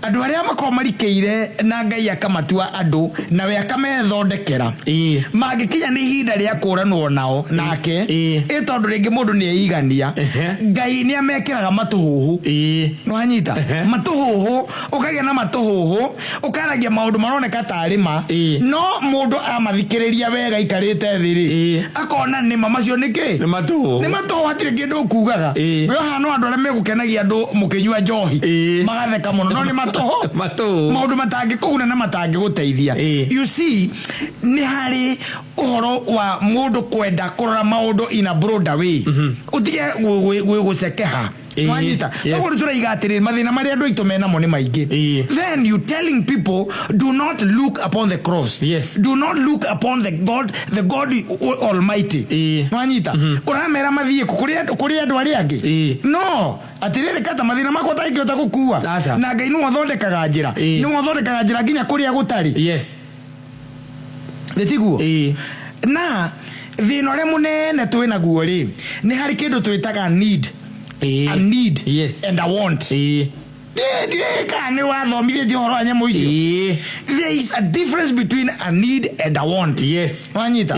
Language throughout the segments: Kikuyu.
Andũ arĩa makoragwo marikĩire na Ngai akamatua andũ nawe akamethondekera, mangĩkinya nĩ ihinda rĩa kũranwo nao nake, ĩ tondũ rĩngĩ mũndũ nĩ eigania, Ngai nĩ amekĩraga matũhũhũ. Nĩwanyita? Matũhũhũ, ũkagĩa na matũhũhũ, ũkaragia maũndũ maroneka tarĩ ma, no mũndũ amathikĩrĩria wega aikarĩte thĩ rĩ, akona nĩma macio nĩ kĩ? Nĩ matũhũhũ. Nĩ matũhũhũ, hatirĩ kĩndũ ũkugaga. We ũhana andũ arĩa megũkenagia andũ mũkĩnyua njohi, magatheka mũno, no nĩ matũhũ. Matũhũhũ. Maũndũ matangĩkũguna na matangĩgũteithia. You see, nĩ harĩ ũhoro wa mũndũ kwenda kũrora maũndũ in a broader way, ũtige gũcekeha. Wanyita? Toguo nĩ tũraiga atĩrĩrĩ, mathĩna marĩa andũ aitũ menamo nĩ maingĩ. Then you telling people, do not look upon the cross. Do not look upon the God, the God Almighty. Wanyita? Ũramera mathiĩ kũ? Kũrĩ andũ arĩa angĩ? No atĩrĩrĩ, kata mathĩna makwa tangĩhota gũkua. Aca. Na Ngai nĩwe ũthondekaga njĩra. Nĩwe ũthondekaga njĩra nginya kũrĩa gũtarĩ. Nĩ tiguo? Na thĩna ũrĩa mũnene twĩ naguo rĩ, nĩ harĩ kĩndũ twĩtaga need. A need and a want. Ndiũĩ kana nĩ wathomithĩtio ũhoro wa nyamũ icio. There is a difference between a need and a want. Wanyita?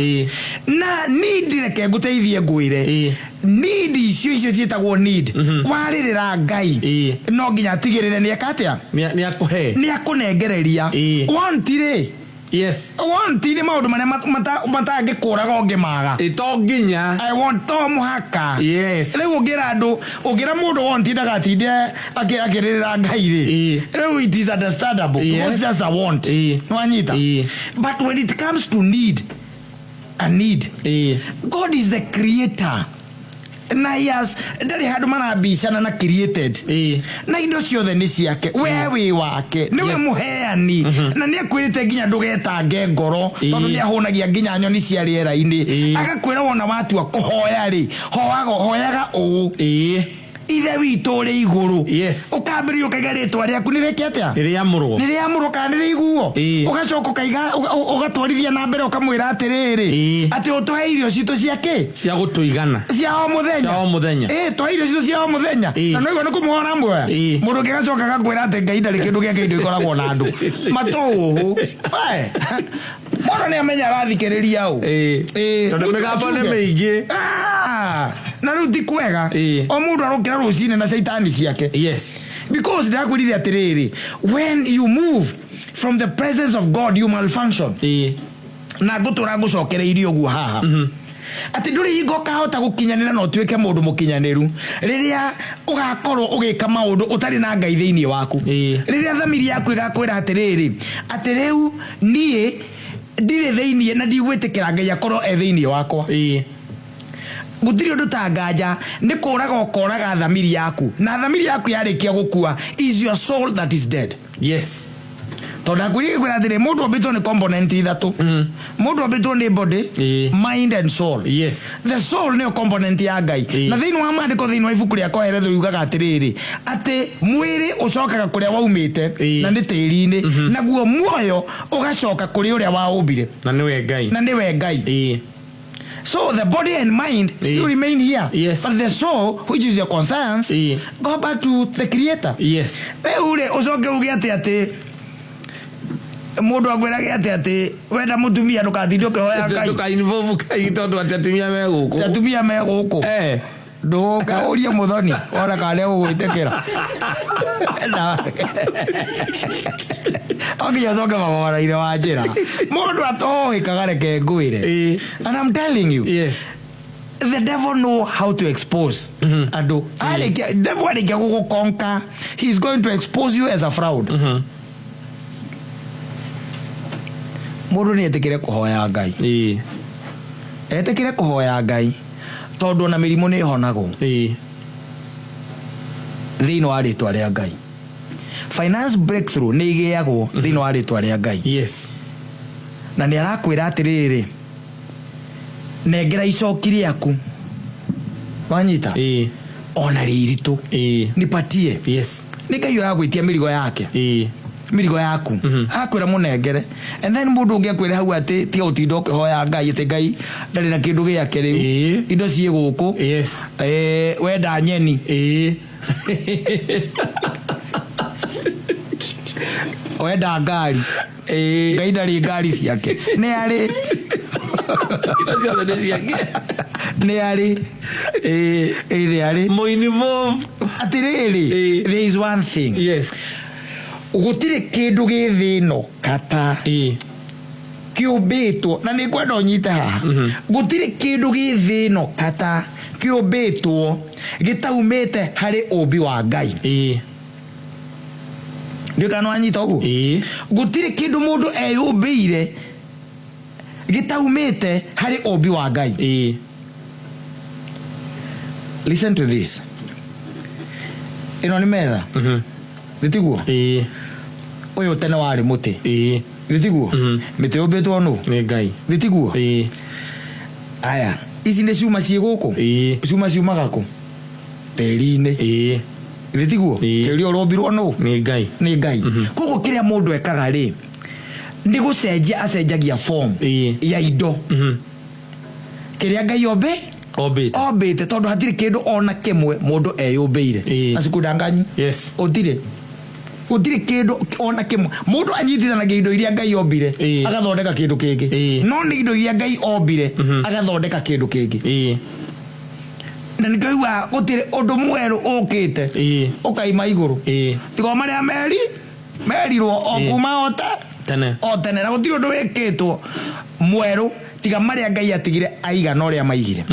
Na need, reke ngũteithie ngwĩre, need icio ciĩtagwo need, warĩrĩra Ngai, no nginya atigĩrĩre nĩ eka atĩa? Nĩ akũhe. Nĩ akũnengereria. Want rĩ, want nĩ maũndũ marĩa matangĩkũraga ũngĩmaga. Ĩ, to nginya. I want to mũhaka. Rĩu ũngĩra andũ, ũngĩra mũndũ want ndagatinde akĩrĩrĩra Ngai rĩ, rĩu it is understandable, because it's just a want. Wanyita? But when it comes to need, a need, God is the creator na he has, ndarĩ handũ marambicana na created, na indo ciothe nĩ ciake, we wĩ wake, nĩwe mũheani, na nĩ akwĩrĩte nginya ndũgetange ngoro, tondũ nĩ ahũnagia nginya nyoni cia rĩera-inĩ. Agakwĩra wona watua kũhoya rĩ, hoaga, hoyaga ũũ: Ithe witũ ũrĩ igũrũ. Ũkambĩrĩria ũkaiga rĩtwa rĩaku nĩ rĩke atĩa? Nĩ rĩamũrwo. Nĩ rĩamũrwo kana nĩ rĩiguo. Ũgacoka ũkaiga, ũgatwarithia na mbere, ũkamwĩra atĩrĩrĩ, atĩ ũtũhe irio citũ cia kĩ? Cia gũtũigana. Cia o mũthenya. Cia o mũthenya. Ĩ, tũhe irio citũ cia o mũthenya. Na no igua nĩ kũmuona muoya. Mũndũ ũngĩ agacoka agakwĩra atĩ Ngai ndarĩ kĩndũ gĩake, indo ikoragwo na andũ matũhũhũ. We, mũndũ nĩ amenya arathikĩrĩria ũ. Tondũ Mũndũ mĩgambo nĩ acuge. mĩingĩ. Ah, na rĩu ti kwega. O mũndũ arokĩra rũcinĩ na caitani ciake. Because ndakwĩrire atĩrĩrĩ, when you move from the presence of God, you malfunction. Na ngũtũra ngũcokereirie ũguo haha atĩ ndũrĩ hingo ũkahota gũkinyanĩra na ũtuĩke mũndũ mũkinyanĩru rĩrĩa ũgakorwo ũgĩka maũndũ ũtarĩ na Ngai thĩinĩ waku. Rĩrĩa thamiri yaku ĩgakwĩra atĩrĩrĩ, atĩ rĩu niĩ ndirĩ thĩinĩ na ndigwĩtĩkĩra Ngai akorwo e thĩinĩ wakwa, gũtirĩ ũndũ ta nganja nĩ kũraga ũkoraga thamiri yaku, na thamiri yaku yarĩkia gũkua is your soul that is dead. Tondũ akwĩrire kwĩra atĩrĩ, mũndũ ombĩtwo nĩ component ithatũ. Mũndũ ombĩtwo nĩ body, mind and soul. The soul nĩyo component ya Ngai. Na thĩinĩ wa maandĩko, thĩinĩ wa ibuku rĩa Koheretho, riugaga atĩrĩrĩ, atĩ mwĩrĩ ũcokaga kũrĩa waumĩte, na nĩ tĩri-inĩ, naguo muoyo ũgacoka kũrĩ ũrĩa waũmbire, na nĩwe Ngai. Na nĩwe Ngai. So the body and mind still remain here. But the soul, which is your conscience, go back to the creator. Rĩu rĩ, ũcoke uge atĩ mũndũ akwĩrage atĩ wenda mũtumia ndũgatinde ũkĩhoya Ngai. Ndũka involve Ngai tondũ atĩ atumia me gũkũ. Atumia me gũkũ. Ndũke ũrie mũthoni wona kana nĩ egũgwĩtĩkĩra. No nginya ũcoke magomana-inĩ wa njĩra mũndũ atohĩkaga, reke ngwĩre. And I'm telling you, the devil know how to expose andũ. Arĩkia, devil arĩkia gũgũkonka, he is going to expose you as a fraud. Mũndũ nĩ etĩkĩre kũhoya Ngai, etĩkĩre kũhoya Ngai, tondũ ona mĩrimũ nĩ ĩhonagwo thĩinĩ wa rĩtwa rĩa Ngai. Finance breakthrough nĩ igĩagwo thĩinĩ wa rĩtwa rĩa Ngai. Na nĩ arakwĩra atĩrĩrĩ, nengera icoki rĩaku, wanyita? Ona rĩ iritũ, nipatie. Nĩ Ngai ũragwĩtia mĩrigo yake, mĩrigo yaku, arakwĩra mũnengere. And then mũndũ ũngĩ akwĩre hau atĩ tiga gũtinda ũkĩhoya Ngai, atĩ Ngai ndarĩ na kĩndũ gĩake rĩu, indo ciĩ gũkũ. Wenda nyeni. Wenda ngari, Ngai ndarĩ ngari ciake, nĩ arĩ. Indo ciothe nĩ ciake. Nĩ arĩ. Ĩ, nĩ arĩ. Mũinvolve. Atĩrĩrĩ, there is one thing. Gũtirĩ kĩndũ gĩ thĩ ĩno kata kĩũmbĩtwo, na nĩ ngwenda ũnyite haha, gũtirĩ kĩndũ gĩ thĩ ĩno kata kĩũmbĩtwo gĩtaumĩte harĩ ũmbi wa Ngai. Ndiũ kana wanyita ũguo. Gũtirĩ kĩndũ mũndũ eyũmbĩire gĩtaumĩte harĩ ũmbi wa Ngai. Listen to this. Ĩno nĩ metha, gĩtiguo? Ũyũ tene warĩ mũtĩ, gĩtiguo? Mĩtĩ yũmbĩtwo nũ? Nĩ Ngai. Gĩtiguo? Aya, ici nĩ cuma ciĩ gũkũ. Cuma ciumaga kũ? Tĩri-inĩ. Gĩtiguo? Tĩri ũrombirwo nũ? Nĩ Ngai. Nĩ Ngai. Koguo kĩrĩa mũndũ ekaga rĩ, nĩ gũcenjia acenjagia form ya indo kĩrĩa Ngai ombe Ombĩte. Ombĩte, tondũ hatirĩ kĩndũ ona kĩmwe mũndũ eyũmbĩire. Acikudanganyi. Gũtirĩ kĩndũ ona kĩmwe mũndũ anyitithanagia indo iria Ngai ombire agathondeka kĩndũ kĩngĩ. No nĩ indo iria Ngai ombire agathondeka kĩndũ kĩngĩ. Na nĩkĩo iguaga gũtirĩ ũndũ mwerũ ũkĩte ũkaima igũrũ, tiga o marĩa meri merirwo o kuma o te tene. O tene. Na gũtirĩ ũndũ wĩkĩtwo mwerũ tiga marĩa Ngai atigire aigana ũrĩa maigire.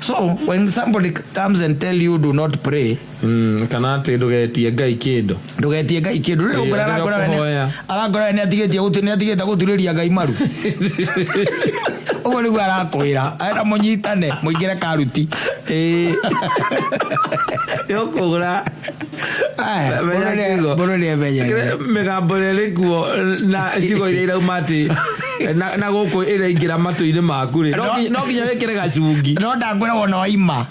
So when somebody comes and tell you do not pray, Kana atĩ ndũgetie Ngai kĩndũ. Ndũgetie Ngai kĩndũ rĩu. Ĩĩ, ũkora rĩrĩa arakora we nĩ- ũkũhoya. Arakora we nĩ atigĩte gũturĩria Ngai maru, ũguo nĩguo arakwĩra. Arenda mũnyitane mũingĩre karuti. Yũkũgũra. Aya, Menya kiugo. mũndũ nĩ emenyerere. Mĩgambo ĩrĩa ĩrĩ kuo na ciugo iria irauma atĩ na gũkũ ĩraingĩra matũ-inĩ maku rĩ, no no nginya wĩkĩre gacungi. No ndakwĩra, wona waima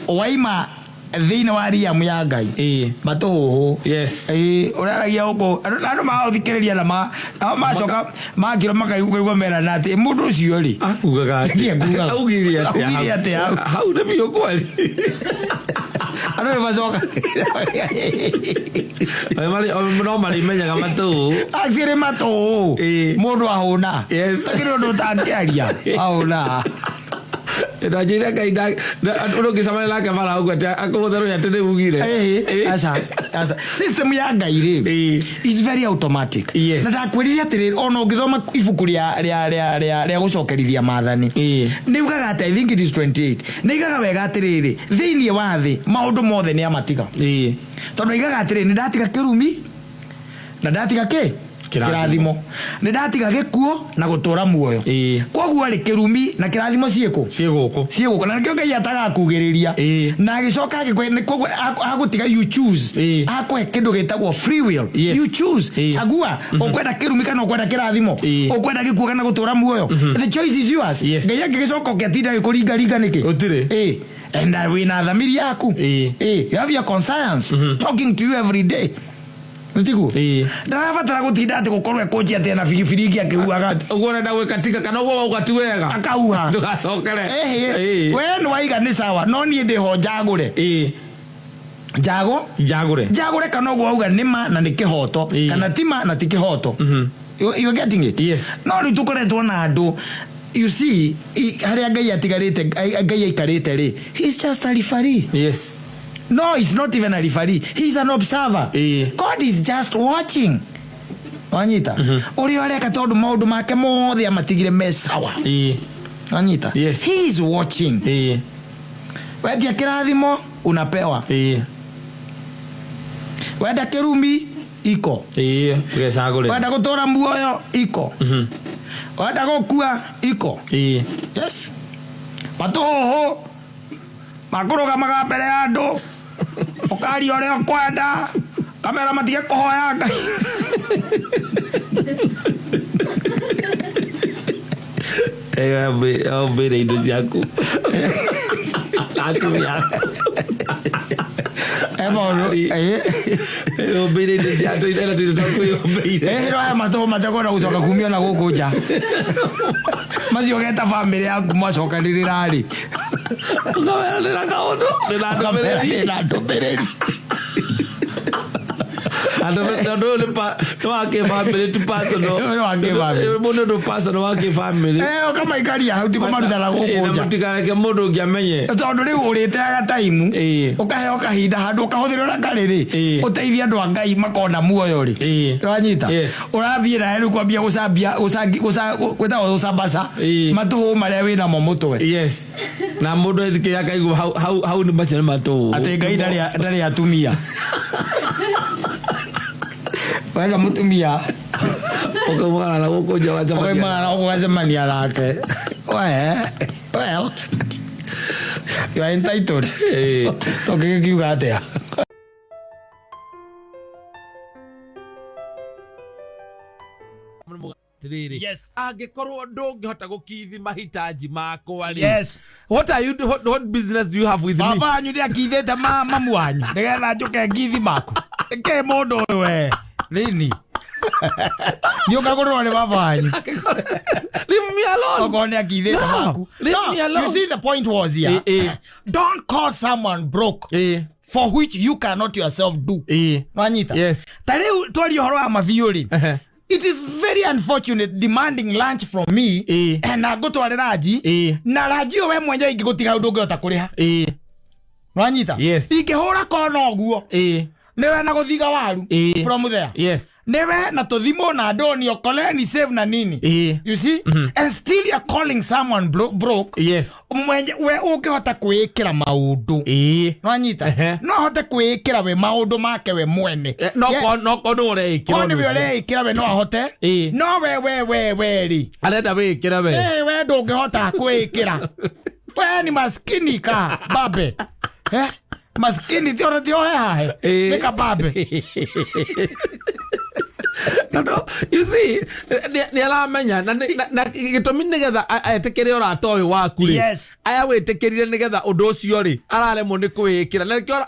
waima thĩinĩ wa riamu ya Ngai, matũhũhũ. Ĩĩ, ũraragia gũkũ andũ magũthikĩrĩria na nao macoka makĩrwo makaigua merana atĩ mũndũ ũcio rĩ, akugaga Nĩkĩ akugaga? Augire atĩa? Augire atĩa hau? Hau nĩ biũ kweri. Andũ nĩ macoka. No marĩmenyaga matũ. Akĩrĩ matũhũhũ. Mũndũ ahũna. Takĩrĩ ũndũ ũtangĩaria ahũna. Ndanjĩire Ngai ũndũ ũngĩcemania nake bara ũguo atĩ akũgũthe atĩ nĩ ugire. Ĩĩ, aca aca, system ya Ngai rĩ, is very automatic. Na ndakwĩrire atĩrĩrĩ, ona ũngĩthoma ibuku rĩa gũcokerithia maathani, nĩ ugaga atĩ, I think it is 28, nĩ igaga wega atĩrĩrĩ, thĩinĩ wa thĩ maũndũ mothe nĩ amatiga, tondũ aigaga atĩrĩrĩ, nĩ ndatiga kĩrumi na ndatiga kĩ? Kĩrathimo. Kĩrathimo. Nĩ ndatiga gĩkuũ na gũtũra muoyo. Koguo rĩ, kĩrumi na kĩrathimo ciĩkũ? Ciĩ gũkũ. Ciĩ gũkũ, na nĩkĩo Ngai atagakugĩrĩria na agĩcoka agĩkũhe nĩ koguo agũtiga you choose. Akũhe kĩndũ gĩtagwo free will. You choose. Chagua ũkwenda kĩrumi kana ũkwenda kĩrathimo, ũkwenda gĩkuũ kana gũtũra muoyo. The choice is yours. Ngai angĩgĩcoka ũkĩatinda agĩkũringaringa nĩkĩ? Gũtirĩ. Ĩĩ. And wĩna thamiri yaku. Ĩĩ, you have your conscience talking to you every day, nĩtiguo? Ndarabatara gũtinda atĩ gũkorwo ekũnjia atĩ ena biringi akĩhuhaga. Ũguo ũrenda gwĩka tiga, kana ũguo wauga ti wega. Akauha. Ndũgacokere. Ĩhĩ. We nĩ waiga nĩ sawa, no niĩ ndĩho njagũre. Njago Njagũre. Njagũre kana ũguo wauga nĩ ma na nĩ kĩhoto, kana ti ma na ti kĩhoto. You are getting it? Yes. No rĩu tũkoretwo na andũ, you see, harĩa Ngai atigarĩte, Ngai aikarĩte rĩ, he's just a referee. No, he's not even a referee, he's an observer. God is just watching, wanyita, ũrĩa ũreka, tondũ maũndũ make mothe amatigire me sawa. Wanyita? Yes. He is watching. Wetia kĩrathimo, unapewa. Wenda kĩrumi, iko. Ũgecagũrĩra. Wenda gũtũra muoyo, iko. Wenda gũkua, iko. Yes, matũhũhũ makũrũgamaga mbere ya andũ, ũkaria ũrĩa ũkwenda, kamera matige kũhoya Ngai. Ombĩre indo ciaku na atumia aku. E maũndũ Ombĩire indo ciaku ena tũindo twaku yũmbĩire. Ĩhĩro aya matũhũ matekwenda gũcoka kumio na gũkũ nja, macio geta bamĩrĩ yaku macokanĩrĩra rĩ, ũkamera ndĩna kaũndũ, ndĩna ndũmĩrĩri. Ndĩna ndũmĩrĩri. Tondũ ũyũ nĩ wa kĩbamĩrĩ, ti personal. Ũyũ nĩ wa kĩbamĩrĩ. Mũndũ ũndũ personal wa kĩbamĩrĩ. Ũkamaikaria hau, ti kũmaruta na gũkũ Na nja. mũtikareke mũndũ ũngĩ amenye. Tondũ rĩu ũrĩteaga taimu, ũkaheo kahinda handũ ũkahũthĩra ũrĩa karĩ rĩ, ũteithie andũ a Ngai makona muoyo rĩ. Ũranyita? Ũrathiĩ nawe rĩu kwambia gũcambia, gwĩtagwo gũcambaca matũhũ marĩa wĩnamo mũtwe. Yes, na mũndũ ethikĩria akaigua hau hau hau nĩ macio nĩ matũũ. Atĩ Ngai ndarĩ atumia. Wenda mũtumia, ũkaumagara na gũkũ nja ũgacemania. Ũkaumagara ũgacemania nake. Well, you are entitled. Tũngĩgĩkiuga atĩa? Atiriri, angĩkorwo ndũngĩhota gũkithi mahitaji makwa rĩ, what are you what business do you have with me? Baba wanyu nĩ akithĩte mamu wanyu nĩgetha njũke ngithi maku kä mũndũ ũyũ we rini nĩũkagũrĩrwo nĩ baba wanyu. Leave me alone. Okorwo nĩ akithĩte No, maku. leave No, me alone. you see, the point was here, don't call someone broke for which you cannot yourself do. Wanyita? Yes. Ta rĩu twaria ũhoro wa mabiũ rĩ, it is very unfortunate demanding lunch from me na ngũtware ranji, na ranji ĩyo we mwenyewe ingĩgũtiga ũndũ ũngĩhota kũrĩha. Wanyita? Yes. Ingĩhũra kona ũguo, nĩwe na gũthiga waru from there, nĩwe na tũthimũ na ndoni okoleni save na nini. You see, and still you're calling someone broke. Mwenye we ũngĩhota kwĩĩkĩra maũndũ. Nwanyita? No ahote kwĩĩkĩra we maũndũ make we mwene. No ko nĩ ũreĩkĩra. Korwo nĩwe ũreĩkĩra we, no ahote. No we rĩ, Arenda wĩĩkĩre we. We ndũngĩhota kwĩĩkĩra, we ni maskini ka babe, eh? Maskini ti ona ti ohehahe. Nĩ kababe. Tondũ you see, nĩ aramenya na gĩtũmi nĩgetha etĩkĩre ũrata ũyũ waku rĩ, aya wĩtĩkĩrire nĩgetha ũndũ ũcio rĩ, araremwo nĩ kwĩĩkĩra na nĩkĩo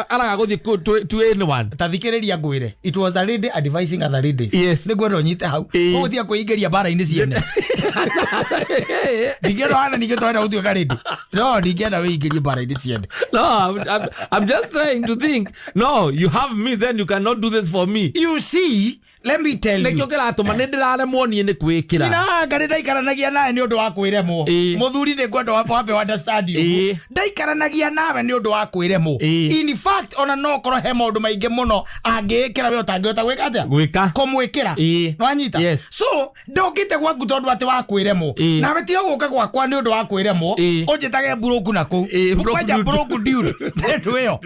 araga gũthiĩ to anyone. Ta thikĩrĩria ngwĩre, it was a lady advising other ladies. Nĩngwenda ũnyite hau. Koguo tiga kwĩingĩria mbara-inĩ ciene. Ndingĩenda hana ningĩ tũrenda gũtuĩka lady, no ndingĩenda wĩingĩrie mbara-inĩ ciene. No, I'm just trying to think. No, you have me, then you cannot do this for me. You see, let me tell you. Nĩkĩo kĩratũma nĩ ndĩraremwo niĩ nĩ kwĩkĩra. Anga nĩ ndaikaranagia nawe nĩ ũndũ wa kwĩremwo. Mũthuri, nĩ ngwenda wambe understand you. Ndaikaranagia nawe nĩ ũndũ wa kwĩremwo. In fact, ona no korwo he maũndũ maingĩ mũno angĩĩkĩra we ũtangĩhota gwĩka atĩa? Gwĩka. Kũmwĩkĩra. Nwanyita? Yes. So ndũkĩte gwaku tondũ atĩ wa kwĩremwo. Nawe tiga gũka gwakwa nĩ ũndũ wa kwĩremwo, ũnjĩtage broke na kũu. Broke Kwanja dude. broke dude ndeto ĩyo.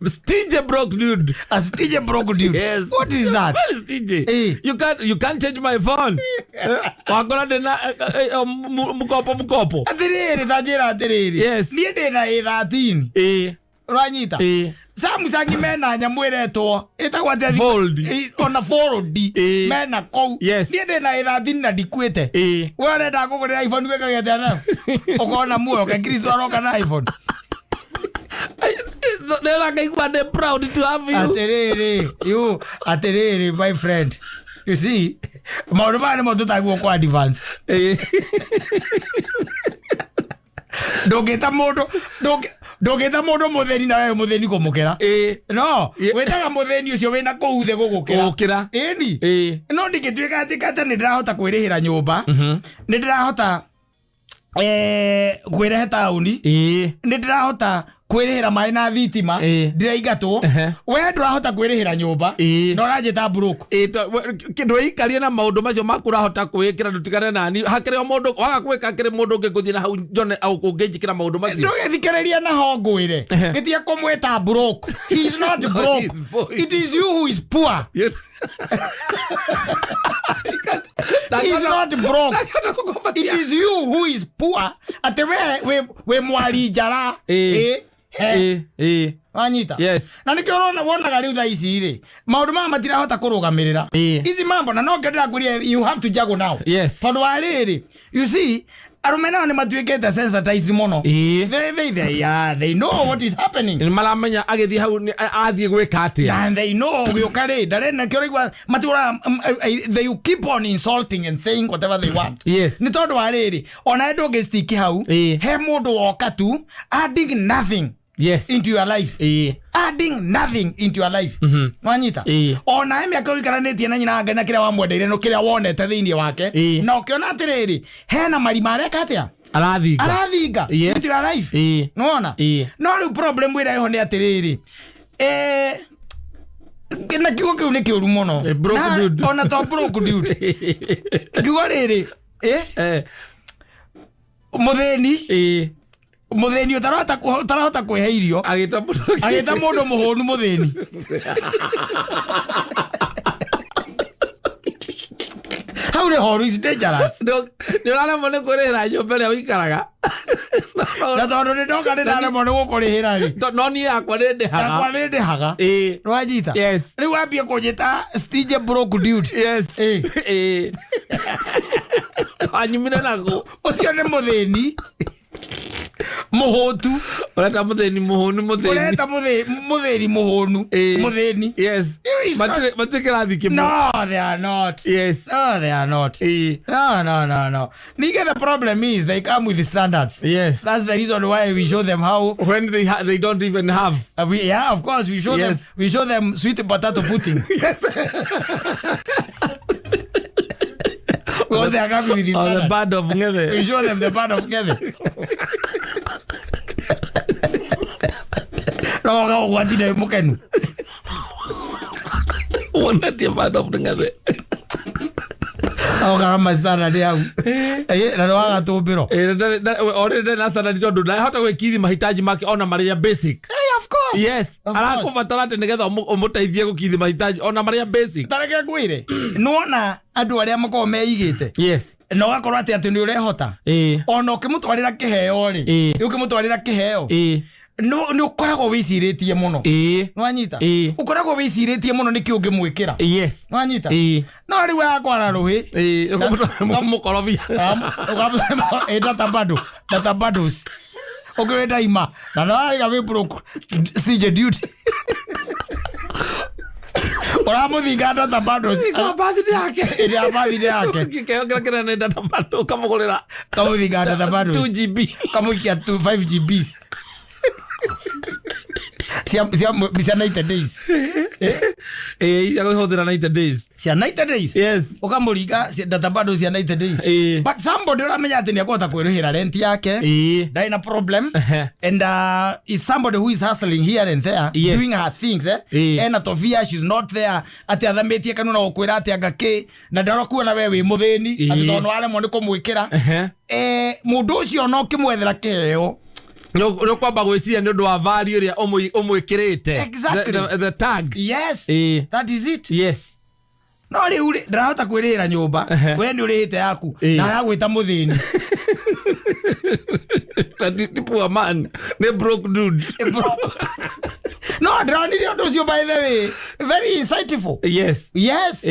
Stingy broke dude. A stingy broke dude. Yes. What is that? Well, stingy. You can't change my phone. Wakora ndĩna mkopo mkopo. Atĩrĩrĩ, ta njĩra atĩrĩrĩ. Niĩ ndĩna A13. Ũranyita? Samsung mena nyamũ ĩretwo, ĩtagwo atĩa? Fold. Ona fold mena kũu. Niĩ ndĩna A13 na ndikuĩte. We ũrenda ngũgũrĩra iPhone, wĩkage atĩa nayo? Ũkona muoyo ke Kristo aroka na iPhone. Nĩra ngaigua ndĩ proud to have you. Atĩrĩrĩ, you, atĩrĩrĩ, my friend, you see, maũndũ maya nĩmo tũtagwo kwa advance. Ndũngĩta mũndũ, ndũngĩta mũndũ mũthĩni na wewe mũthĩni kũmũkĩra. No wĩtaga mũthĩni ũcio wĩna kũu thĩ gũgũkĩra. Gũkĩra. Ĩni. No ndingĩtuĩka atĩ kata nĩ ndĩrahota kwĩrĩhĩra nyũmba, nĩ ndĩrahota kwĩrehe taũni, nĩ ndĩrahota kwĩrĩhĩra maĩ na thitima, ndĩraingatwo. We ndũrahota kwĩrĩhĩra nyũmba na ũranjĩta broke. Ndwĩikarie na maũndũ macio maku ũrahota kwĩĩkĩra, ndũtigane nani hakĩrĩ o mũndũ waga gwĩka kĩrĩ mũndũ ũngĩ ngũthiĩ na hau njone au ũngĩnjĩkĩra maũndũ macio. Ndũgĩthikĩrĩria naho ngwĩre, gĩtige kũmwĩta broke. He is not No, broke. he is poor. It is you who is poor. He is not broke, it is you who is poor, atĩ we mwari njara. He. Wanyita? Yes. Na nĩkĩo ũrona wonaga rĩu thaa ici rĩ, maũndũ maya matirahota kũrũgamĩrĩra ici mambo, na no kĩo ndĩrakwĩria, you have to juggle now. Tondũ wa rĩrĩ, you see, arũme nao nĩ matuĩkĩte sensitized mũno. They, yeah, they know what is happening. Nĩ maramenya agĩthiĩ hau athiĩ gwĩka atĩa. And they know ũgĩũka rĩ, ndarĩ nakĩo ũraigua matũraga, they keep on insulting and saying whatever they want. Nĩ tondũ wa rĩrĩ, ona ndũngĩ stick hau. He mũndũ woka tu adding nothing. Into your life. Adding nothing into your life. Nwanyita? Ona mĩaka ũikaranĩtie na nyina wa Ngai na kĩrĩa wamwendeire no kĩrĩa wonete thĩinĩ wake, na ũkĩona atĩrĩrĩ, hena marima areka atĩa? Arathinga. Arathinga into your life. Nĩwona? No rĩu problem ĩrĩa ĩho nĩ atĩrĩrĩ, na kiugo kĩu nĩ kĩũru mũno. Broke dude. Ona to broke dude, kiugo rĩrĩ, mũthĩni, mũthĩni ũtarahota kwĩhe irio. Agĩta mũndũ. Agĩta mũndũ mũhũnu mũthĩni. Hau nĩ horu, is dangerous. Nĩ ũraremwo nĩ kwĩrĩhĩra nyũmba ĩrĩa ũikaraga. Na tondũ nĩ ndoka nĩ ndaremwo nĩ gũkũrĩhĩra rĩ, No niĩ yakwa nĩ ndĩhaga. Yakwa nĩ ndĩhaga. Nĩwanyita? Yes. Rĩu wambie kũnjĩta stingy broke dude. Wanyumire naku? Ũcio nĩ mũthĩni mũhũtu. Ũreta mũthĩni mũhũnu mũthĩni. Ũreta mũthĩni mũhũnu mũthĩni. Is not- Matirĩ kĩrathi kĩmwe. No, they are not. No, they are not. No, no, no, no. Nigga, the problem is they come with standards. That's the reason why we show them how When they don't even have. We, yeah, of course, we show them, we show them sweet potato pudding. Because they are coming with the Or the standards. band of We Ngethe. show them the band of Ngethe. No, no, what did I mukenu? Wonetie band of Ngethe. Okaga standard yau. Na nĩ wagatũmbĩrwo. Already ndarĩ na standard tondũ ndahota gwĩkithi mahitaji make ona marĩa basic. Hey, of course. Yes. Of course. Arakũbatara atĩ nĩgetha ũmũteithie gũkithi mahitaji ona marĩa basic. Tareke ngwĩre, nĩwona andũ arĩa makoragwo meigĩte na ũgakorwo atĩ nĩ ũrehota, ona ũkĩmũtwarĩra kĩheo rĩ, ũkĩmũtwarĩra kĩheo, nĩ ũkoragwo wĩcirĩtie mũno. Nĩwanyita? Ũkoragwo wĩcirĩtie mũno nĩkĩ ũngĩmwĩkĩra. Nĩwanyita? No rĩu akwara rũĩ, Mũkorobia. Data bundle, data bundles ũkĩwĩta ima na nĩwariga wĩ broke stingy dude, ũramũthinga data bundles. Ĩka birthday yake. Ĩrĩa ya birthday yake. Kĩheo kĩrĩa kĩnene data bundle ũkamũgũrĩra. Kamũthinga data bundles. 2 GB. Kamũikia 2 5 GBs cia 90 days. Cia kũhũthĩra 90 days. Cia 90 days. Ũkamũringa data bundles cia 90 days. But somebody ũramenya atĩ nĩ akũhota kwĩrĩhĩra rent yake, ndarĩ na problem, and is somebody who is hustling here and there, doing her things, eh? Ena tovia, she's not there atĩ athamĩtie kanua na gũkwĩra atĩ anga kĩ na ndarakuona we wĩ mũthĩni, atĩ tondũ nĩwaremwo nĩ kũmwĩkĩra. Mũndũ ũcio no ũkĩmwethera kĩheo, Nĩ ũkwamba gwĩciria nĩ ũndũ wa value ĩrĩa ũmwĩkĩrĩte. The tag. Yes. That is it. No rĩu rĩ, ndarahota kwĩrĩhĩra nyũmba, we nĩ ũrĩhĩte yaku, na aragwĩta mũthĩni. Na ti poor man, nĩ broke dude. No ndĩronire ũndũ ũcio, by the way, very insightful. Yes.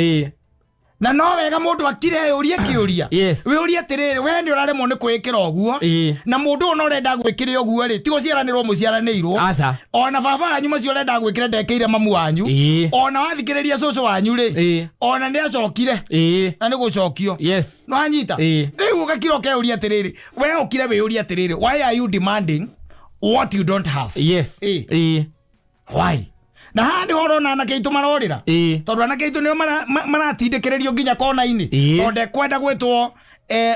Na no wega mũndũ akire ũrie kĩũria. Wĩũrie atĩrĩrĩ, we nĩ ũraremwo nĩ kwĩĩkĩra ũguo, na mũndũ ũyũ no ũrenda gwĩkĩre ũguo rĩ, ti gũciaranĩrwo mũciaranĩirwo. Aca. Ona baba wanyu macio ũrenda gwĩkĩra ndekĩire mamu wanyu. Ona wathikĩrĩria cũcũ wanyu rĩ, ona nĩ acokire, na nĩ gũcokio. Nĩwanyita? Rĩu ũgakira ũkeuria atĩrĩrĩ, we ũkire wĩũrie atĩrĩrĩ, why are you demanding what you don't have? Why? Na haha nĩho ũrona anake aitũ marorĩra, tondũ anake aitũ nĩo maratindĩkĩrĩrio nginya kona-inĩ, tondũ ndekwenda gwĩtwo,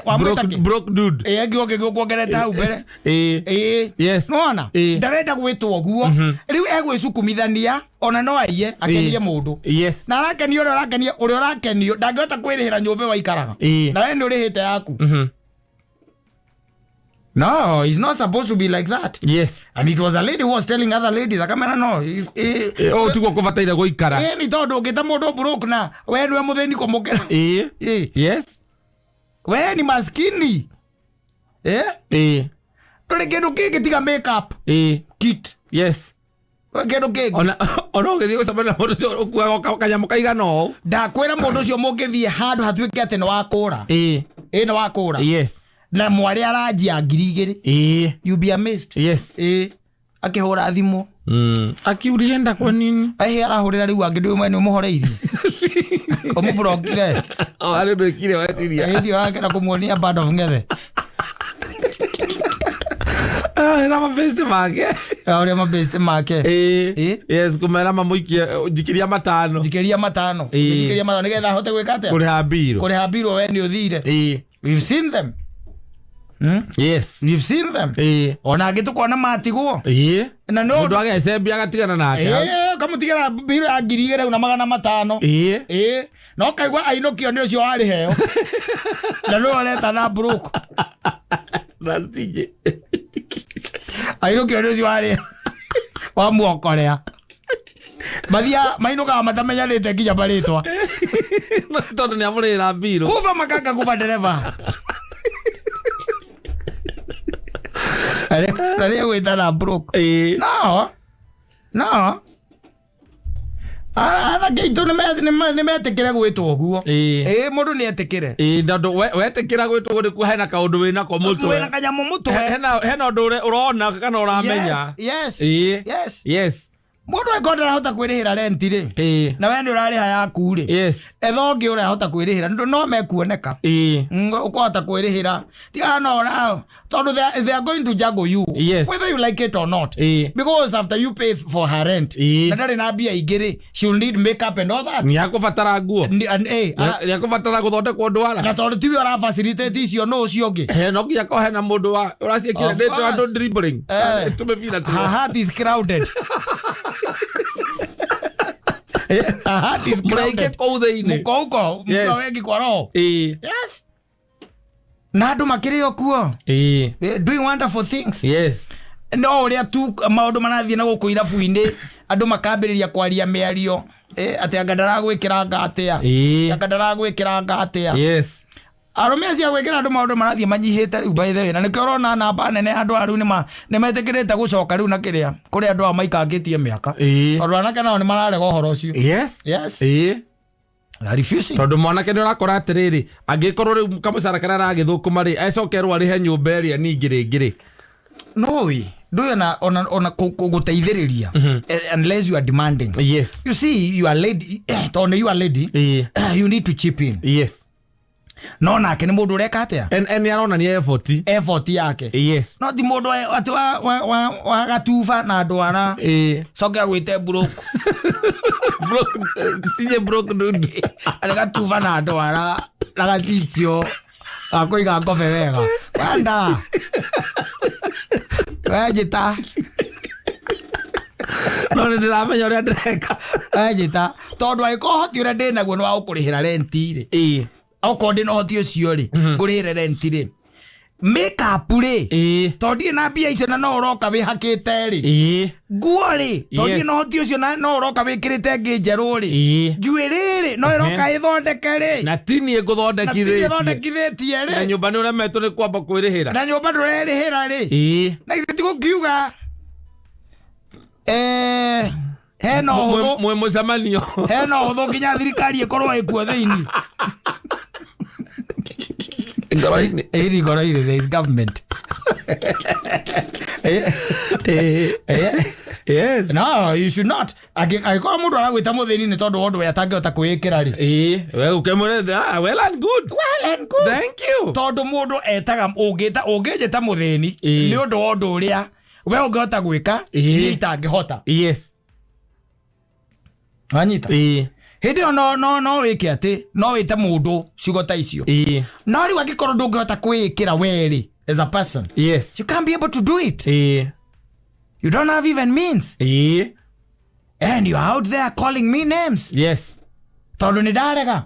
wamwĩta Broke, kĩ? broke dude. Ĩ, ngĩ ũkuongerete hau mbere. Nĩwona? Ndarenda gwĩtwo ũguo. Rĩu egwĩcukumithania ona no aiye akenie mũndũ, na arakenio ũrĩa ũrakenio, ũrĩa ũrakenio ndangĩhota kwĩrĩhĩra nyũmba ĩyo aikaraga, na we nĩ ũrĩhĩte yaku. No, it's not supposed to be like that. And it was a lady who was telling other ladies, akamera no Ũũ tiguo kũbataire gũikara. Nĩ tondũ ũngĩta mũndũ broke na we nĩwe mũthĩni kũmũkĩra. We ni maskini, eh? Ndũrĩ kĩndũ kĩngĩ tiga makeup kit. We kĩndũ kĩngĩ. Ona ũgĩthiĩ gũcemania na mũndũ ũcio ũkuaga kanyamũ kaigana ũũ. Ndakwĩra mũndũ ũcio mũngĩthiĩ handũ hatuĩke atĩ nĩ wakũra, ĩ nĩ wakũra, na mwarĩ aranjia 2000, you be amazed. Ĩ, akĩhũra thimũ. Akiulienda kwa nini? Ahe arahũrĩra rĩu angĩ ndĩ mwene ũmũhoreirie ũmũbrokire. Oh, harĩ ũndũ ĩkire weciria. Hĩndĩ ũrakena kũmuonia band of Ngethe. Ah, na mabesti make. Ũrĩa mabest make. Ĩĩ. Ĩĩ. Yes, kũmera mamũikie, njikiria matano. Njikiria matano. Ĩĩ. Njikiria matano nĩgetha ahote gwĩka atĩa? Kũrĩha mbirũ. Kũrĩha mbirũ we nĩ ũthire. Ĩĩ. We've seen them. Yes. We've seen them. Ĩĩ. Ona angĩ tũkona matigwo. Ĩĩ. Na no Mũndũ agecembia agatigana nake. Ĩĩ, ũkamũtigĩra mbirũ ya 2500. Ĩĩ. Ĩĩ. Na ũkaigua ainũkio nĩ ũcio warĩheo. Na nĩwe ũreta na broke. Na stingy. Ainũkio nĩ ũcio warĩ wamuokorea. Mathia mainũkaga matamenyanĩte nginya marĩtwa. Tondũ nĩ amũrĩhĩra mbirũ. Kuva makanga kuva ndereba. Na nĩ egwĩta na broke. Ĩĩ. No. No. Anake aitũ nĩ metĩkĩre gwĩtwo ũguo. Ĩĩ. Ĩĩ, mũndũ nĩ etĩkĩre. Ĩĩ, tondũ wetĩkĩra gwĩtwo ũguo nĩkuo hena kaũndũ wĩnako mũtwe. Wĩna kanyamũ mũtwe. Hena ũndũ ũrona kana ũramenya. Yes. Ĩĩ. Yes. Yes. Mũndũ angĩkorwo ndarahota kwĩrĩhĩra rent rĩ. Ĩĩ. Na we nĩ ũrarĩha yaku rĩ. Yes. Etha ũngĩ ũrahota kwĩrĩhĩra no mekuoneka. Ĩĩ. Ũkũhota kwĩrĩhĩra. Tiga no ũra tondũ they are going to juggle you. Yes. Whether you like it or not. Ĩĩ. Because after you pay for her rent. Ĩĩ. Na ndarĩ na mbia ingĩ rĩ, she will need makeup and all that. Nĩ akũbatara nguo. And, Nĩ akũbatara gũthondekwo ndwara. Na tondũ tiwe ũra facilitate icio no ũcio ũngĩ. He, no nginya korwo hena mũndũ wa ũraciĩkĩra Of nĩ course. andũ dribbling. Tũmĩbira tu. Her heart is crowded. Her heart is Mũraingĩ crowded. kũu thĩinĩ. Mũko huko, Yes. mko wengi kwa roho. Ĩĩ. Yes. Na andũ makĩrĩ o kuo. Ĩĩ. Doing wonderful things. Yes. No ũrĩa tu maũndũ marathiĩ na gũkũ irabu-inĩ, andũ makambĩrĩria kwaria mĩario. Atĩ anga ndaragwĩkĩra atĩa. Ĩĩ. Anga ndaragwĩkĩra atĩa. Yes. Arũme acio a gwĩkĩra andũ maũndũ marathiĩ manyihĩte rĩu by the way, na nĩkĩo ũrona namba nene andũ aya rĩu nĩ metĩkĩrĩte gũcoka rĩu na kĩrĩa kũrĩ andũ aya maikangĩtie mĩaka. Ĩĩ. Tondũ anake nao nĩ mararega ũhoro ũcio. Yes. Yes. Ĩĩ. They are refusing. Tondũ mwanake nĩ ũrakora atĩrĩrĩ, angĩkorwo rĩu kamũcara karĩa aragĩthũkũma rĩ, acokerwo arĩhe nyũmba ĩrĩa ningĩ rĩngĩ rĩ. No way. Ndũĩ ona gũteithĩrĩria. Unless you are demanding. Yes. You see, you are lady, tondũ you are lady, Ĩĩ. you need to chip in. Yes. No nake nĩ mũndũ ũreka atĩa? En nĩ aronania effort. Effort yake. Yes. No ti mũndũ atĩ wa gatuba na ndwara. Ĩĩ. Coke agwĩte broke. Broke, sinye broke dude. Arĩ gatuba na ndwara na gacicio gakũiga ngobe wega. Wenda. Wenjĩta. No nĩ ndĩramenya ũrĩa ndĩreka. Wenjĩta. Tondũ angĩkorwo ũhoti ũrĩa ndĩnaguo nĩ wa gũkũrĩhĩra rent rĩ. Ĩĩ. Okorwo ndĩna ũhoti ũcio rĩ, ngũrĩhĩre rent rĩ. Makeup rĩ. Ĩĩ. Tondũ ndirĩ na mbia icio na no ũroka wĩhakĩte rĩ. Ĩĩ. Nguo rĩ, tondũ Yes. ndirĩ na ũhoti ũcio na no ũroka wĩkĩrĩte ĩngĩ njerũ rĩ. Ĩĩ. Njuĩrĩ rĩ, no ĩroka ĩthondeke rĩ. Na ti niĩ Na ti niĩ ngũthondekithĩtie. thondekithĩtie Na rĩ. nyũmba nĩ ũremetwo nĩ kwamba kwĩrĩhĩra. Na nyũmba ndũrerĩhĩra rĩ. Ĩĩ. Na ithuĩ ti gũkiuga. Hena ũhũthũ. Mwĩ mũcemanio. Hena ũhũthũ nginya thirikari ĩkorwo ĩkuo thĩinĩ. Ngoro-inĩ. Ĩĩ, ngoro-inĩ, there is government. Yes. No, you should not. Angĩkorwo mũndũ aragwĩta mũthĩni nĩ tondũ wa ũndũ we atangĩhota kwĩĩkĩra rĩ. Ĩĩ, we ũkĩmwĩra, well and good. Well and good. Thank you. Tondũ mũndũ etaga, ũngĩnjĩta mũthĩni Ĩĩ. nĩ ũndũ wa ũndũ ũrĩa we ũngĩhota gwĩka, Ĩĩ. niĩ itangĩhota. Yes. Wanyita? Ĩĩ. Hĩndĩ ĩyo no wĩke atĩ, no wĩte mũndũ ciugo ta icio. Ĩĩ. No rĩu angĩkorwo ndũngĩhota kwĩĩkĩra we rĩ, as a person. Yes. You can't be able to do it. Ĩĩ. You don't have even means. Ĩĩ. And you are out there calling me names. Yes. Tondũ nĩ ndarega.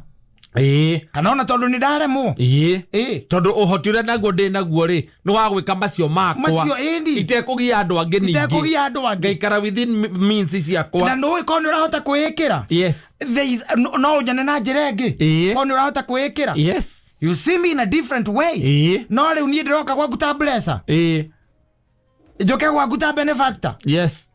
Ĩĩ. Kana ona tondũ nĩ ndaremwo. Ĩĩ. Ĩĩ. Tondũ ũhoti ũrĩa naguo ndĩ naguo rĩ, nĩ wa gwĩka macio makwa. Macio, ĩni. Itekũgia andũ angĩ ningĩ. Itekũgia andũ angĩ. Ngaikara within means ciakwa. Na nũĩ korwo nĩ ũrahota kwĩĩkĩra. Yes. There is, no ũnyone na njĩra ĩngĩ. Ĩĩ. Korwo nĩ ũrahota kwĩĩkĩra. Yes. You see me in a different way. Ĩĩ. No rĩu niĩ ndĩroka gwaku ta blesser. Ĩĩ. Njoke gwaku ta benefactor. Yes.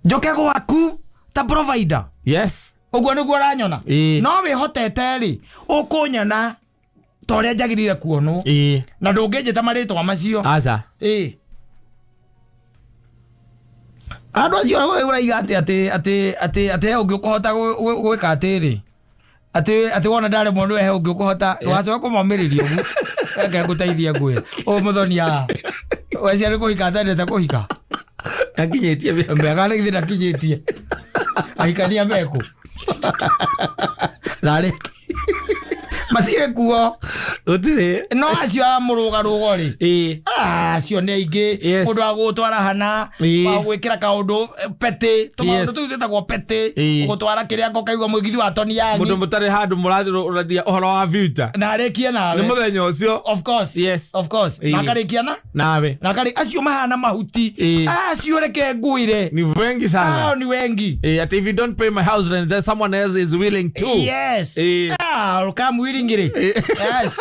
Njoke gwaku ta provider. Yes. Ũguo nĩguo ũranyona. Ĩĩ. No wĩhotete rĩ, ũkũnyona ta ũrĩa njagĩrĩire kuonwo. Ĩĩ. Na ndũngĩnjĩta marĩtwa macio. Aca. Ĩĩ. Andũ acio ũraiga atĩ, atĩ, atĩ, atĩ, atĩ he ũngĩ ũkũhota gwĩka atĩrĩ. Atĩ, atĩ wona ndaremwo nĩwe he ũngĩ ũkũhota, wacoka kũmomĩrĩria ũguo. Reke ngũteithie ngwĩre. Ũyũ mũthoni haha. Wecia nĩ kũhika atendete kũhika. Akinyĩtie mĩaka. Mĩaka nĩ githĩ ndakinyĩtie. Ahikania meku. Narĩ matirĩ kuo. Gũtirĩ. No acio a mũrũgarũgo rĩ, acio nĩ aingĩ. Mũndũ wa gũgũtwara hana, wa gwĩkĩra kaũndũ petty, tũmaũndũ tũu twĩtagwo petty, gũtwara kĩrĩa ũkaigua mũgithi wa toni yanyu. Mũndũ mũtarĩ handũ mũrathiĩ ũhoro wa future. Na arĩkie nawe. Nĩ mũthenya ũcio. Of course. Of course. Na akarĩkia na? Nawe. Na akarĩ acio mahana mahuti. Acio reke ngwĩre. Ni wengi sana. Hao ni wengi. Ati if you don't pay my house rent, then someone else is willing to. Yes. Ah, come willingly. Yes.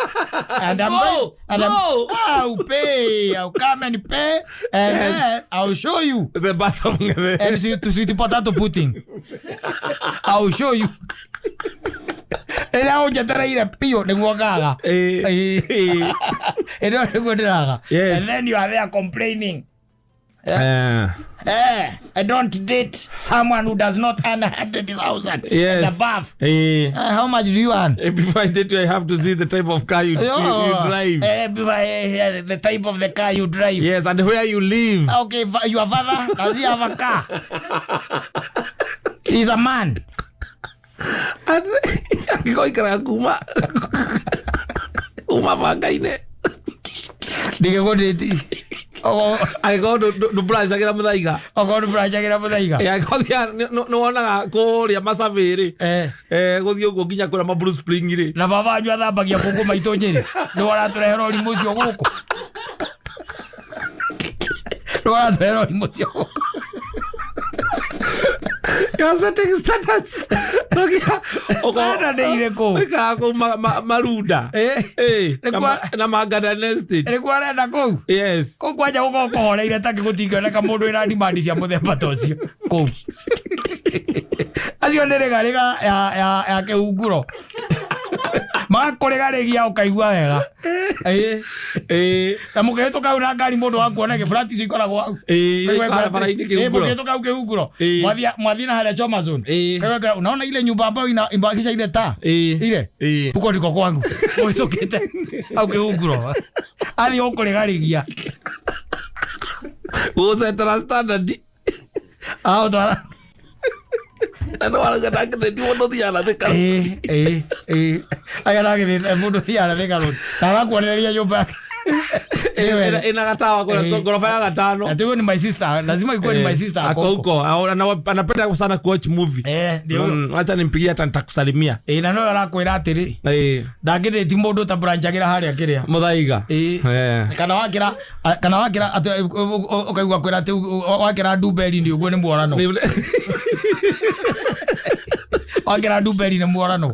And I'm Go, going, and I'm, go. I'll pay. I'll come and pay, and then I'll show you. The battle of the And sweet potato pudding. I'll show you. Rĩrĩa ũnjetereire biũ nĩguo ngaga. Ĩno nĩguo ndĩraga. And then you are there complaining. I don't date someone who does not earn 100,000 and above. How much do you earn? Before I date you, I have to see the type of car you drive. Before I, the type of the car you drive. Yes, and where you live. Okay, your father, does he have a car? He's a man. Angĩkorwo kuma banga-inĩ. Ndigĩkũndĩti. Angĩkorwo ndũmburacagĩra mũthaiga. Okorwo ndũmburacagĩra mũthaiga. Angĩkorwo nĩ wonaga kũrĩa Marsabit rĩ. Gũthiĩ ũguo nginya kũrĩa ma Blue Spring rĩ. Na baba wanyu athambagia kũngũ maitũ Nyĩrĩ. Nĩ aratũrehera ũrimũ ũcio gũkũ. Nĩ aratũrehera ũrimũ ũcio gũkũ. You are setting standards. Standard irĩkũ? Ũikaraga kũu Marunda. Na Mangana Estate. Nĩkuo arenda kũu? Yes. Kũu kwanja gũkorwo kũhoreire ta gũtingĩoneka mũndũ wĩna demand cia mũthemba ta ũcio kũu. Acio nĩ rĩgarĩga ya kĩhunguro. Magakũrĩgarĩgia ũkaigua wega. Na mũkĩhĩtũka hau na ngari mũndũ wakuona gĩburati icio ikoragwo hau. Barabara-inĩ kĩhunguro. Mũkĩhĩtũka hau kĩhunguro. Mwathiĩ na harĩa Choma Zone. Kaigua unaona ile nyumba ambayo imebakisha ile taa? Ile? Huko ndiko kwangu. Ũhĩtũkĩte hau kĩhunguro. Athiĩ gũkũrĩgarĩgia. Gũcetera standard. Aũtwara. Na no arauga ndangĩthĩti mũndũ ũthiaga na Thika. Aya ndangĩthĩti mũndũ ũthiaga na Thika Road. Na arakuonereria nyũmba yake. Ina gatawa kuna ghorofa ya gatano. Ati huyo ni my sister, lazima ikuwe ni my sister ako huko. Anapenda sana kuwatch movie. Ndio huyo. Acha nimpigie hata nitakusalimia. Na no arakwĩra atĩrĩ. Ndangĩthĩti mũndũ ũtabranchagĩra harĩa kĩrĩa. Mũthaiga. Kana wakĩra, kana wakĩra atĩ ũkaigua kwĩra atĩ wakĩra ndumberi nĩ ũguo nĩ mworano. Wakĩra ndumberi nĩ mworano.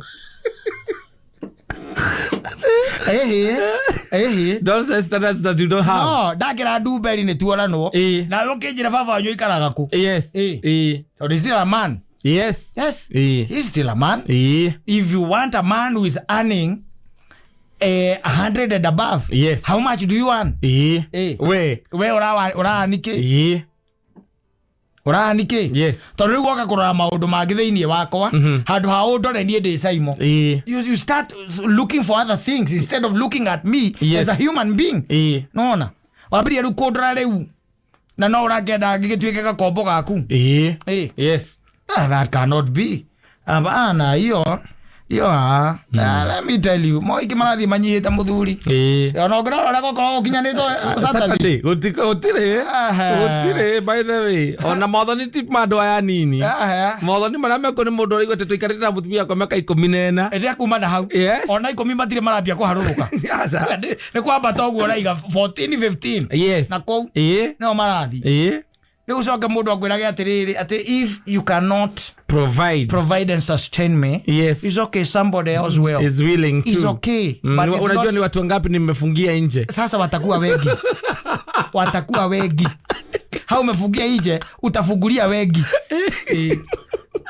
Don't say standards that you don't have. No, ndakĩra ndumberi nĩ tuoranwo. Na ũkĩnjĩra baba wanyu aikaraga kũ? Yes. So he's still a man. Yes. Yes. He's still a man. If you want a man who is earning 100 and above, Yes. how much do you earn? We. We ũraanĩkĩ? Ũraanĩkĩ? Yes. Tondũ rĩu woka kũrora maũndũ mangĩ thĩinĩ wakwa, handũ ha ũndore niĩ ndĩ Saimo. You start looking for other things instead of looking at me as a human being. Nona? Wambĩrĩria rĩu kũndora rĩu. Na no ũrakĩenda gĩgĩtuĩke gakombo gaku. Yes. That cannot be. Hapana, hiyo hiyo let me tell you, moiki marathiĩ manyihĩte mũthuri. Ona ũngĩrora ũrĩa gũkoragwo gũkinyanĩtwo Saturday. Gũtirĩ. Gũtirĩ, by the way. Ona mathoni ti ma andũ aya nini. Mathoni marĩa mekwo nĩ mũndũ ũraigua atĩ tũikarĩte na mũtumia wakwa mĩaka 14. Ĩrĩa kuma na hau. Yes. Ona 10 matirĩ marambia kũharũrũka. Aca. Nĩ kwambata ũguo ũraiga 14, 15. Yes. Na kũu nĩo marathiĩ. Rĩu ũcoke mũndũ akwĩrage atĩrĩrĩ, atĩ if you cannot Provide. and sustain me, Yes. it's okay, somebody else will. Is willing to. It's okay, but it's Unajua not ni watu wangapi nimefungia nje? Sasa watakuwa wengi. Watakuwa wengi. Hao umefungia nje, utafungulia wengi.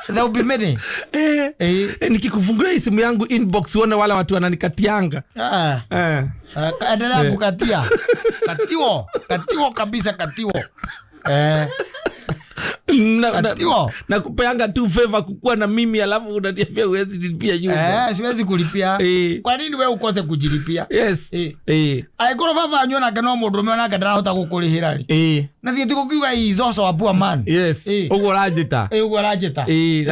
There will be many. Nikikufungulia hii simu yangu inbox uone wale watu wananikatianga. Endelea kukatia. Katiwo, katiwo kabisa, katiwo. Atiwo. Na kupeanga tu favor kukuwa na mimi, alafu unaniambia huwezi lipia nyumba. Eh, siwezi kulipia. Kwa nini we ukose kujilipia? Angĩkorwo baba anyu onake no mũndũrũme, onake ndarahota gũkũrĩhĩra rĩ, na thiĩ tigũkiuga he is also a poor man. Ũguo ũranjĩta. Ũguo aranjĩta.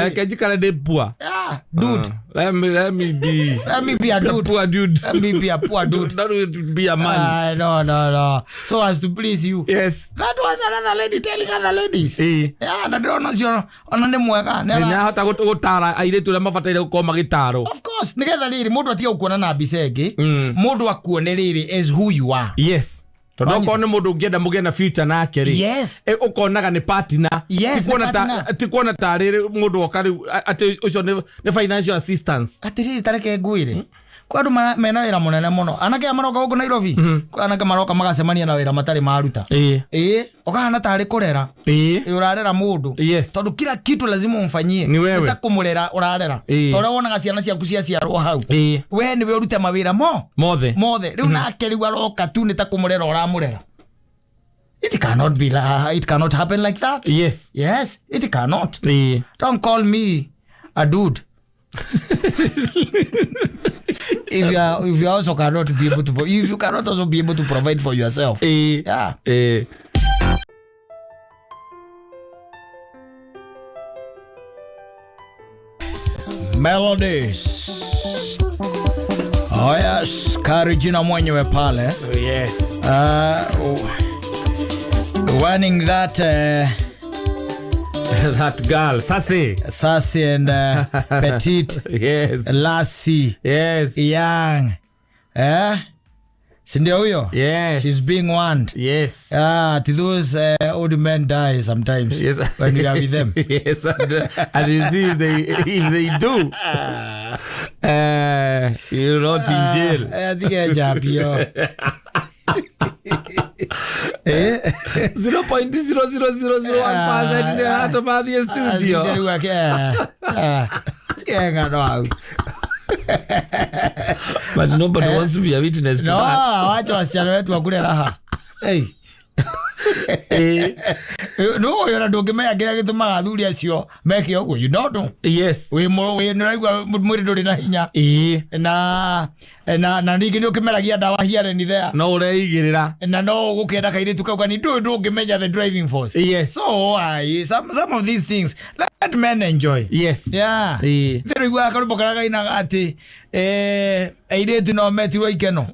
Reke njikare ndĩ poor. Ah, dude. Let me be Let me be a dude. Poor dude. Let me be a poor dude. Not be a man. Ah, no, no, no, so as to please you. That was another lady telling other ladies. Yeah, na ndĩrona ũcio ona nĩ mwega. Nĩ Nĩ ahota gũtara airĩtu arĩa mabataire gũkorwo magĩtarwo. Of course, nĩgetha rĩrĩ mũndũ atige gũkuona na mbica ĩngĩ, mũndũ akuone rĩrĩ as who you are. Yes, tondũ Wanyita. okorwo nĩ mũndũ ũngĩenda mũgĩe na future nake rĩ, ũkonaga nĩ partner. Yes, Ti kuona nĩ partner. ti kuona tarĩ mũndũ oka rĩu atĩ ũcio nĩ financial assistance. Atĩrĩrĩ, tareke ngwĩre, kwa andũ mena wĩra mũnene mũno, anake aya maroka gũkũ Nairobi, kwĩ anake maroka magacemania na wĩra matarĩ maruta. Ĩĩ, ũkahana tarĩ kũrera. Ĩ, ũrarera mũndũ. Tondũ kila kitu lazima umfanyie. Ni wewe. Nĩ ta kũmũrera ũrarera. Ta ũrĩa wonaga ciana ciaku ciaciarwo hau, we nĩwe ũrute mawĩra mo Mothe. Mothe. Rĩu nake rĩu aroka tu nĩ ta kũmũrera ũramũrera. It cannot be it cannot happen like that. Yes, it cannot. Don't call me a dude if you also cannot be able to, if you cannot also be able to provide for yourself. Yeah. Melodies. Oh yes, Karijina mwenyewe pale. Winning that That girl Sassy. Sassy and petite lassie, young, eh? Si ndio huyo? Yes. She's being warned. Ah, to those old men die sometimes when we are with them. Yes, and you see if they do, you're not in jail. Eh, athige njambio. Eh? 0.00001% nĩ aratũma thiĩ studio. Athire rĩu tige ng'ano hau. But nobody wants to be a witness to No, that. wacha wasichana wetu wakule raha. Hey. No, ũyũ ona ndũngĩmenya kĩrĩa gĩtũmaga athuri acio meke ũguo. You don't know. Wĩ wĩ nĩũraigua mwĩrĩ ndũrĩ na hinya. Na ningĩ nĩ ũkĩmeragia ndawa here and there. No ũreigĩrĩra. Na no ũgũkĩenda kairĩtu kau kani ndũĩ, ndũngĩmenya the driving force. So some of these things, let men enjoy. Yeah. Ndĩraigua karũmbo karĩa kainaga atĩ airĩtu no metirwo ikeno.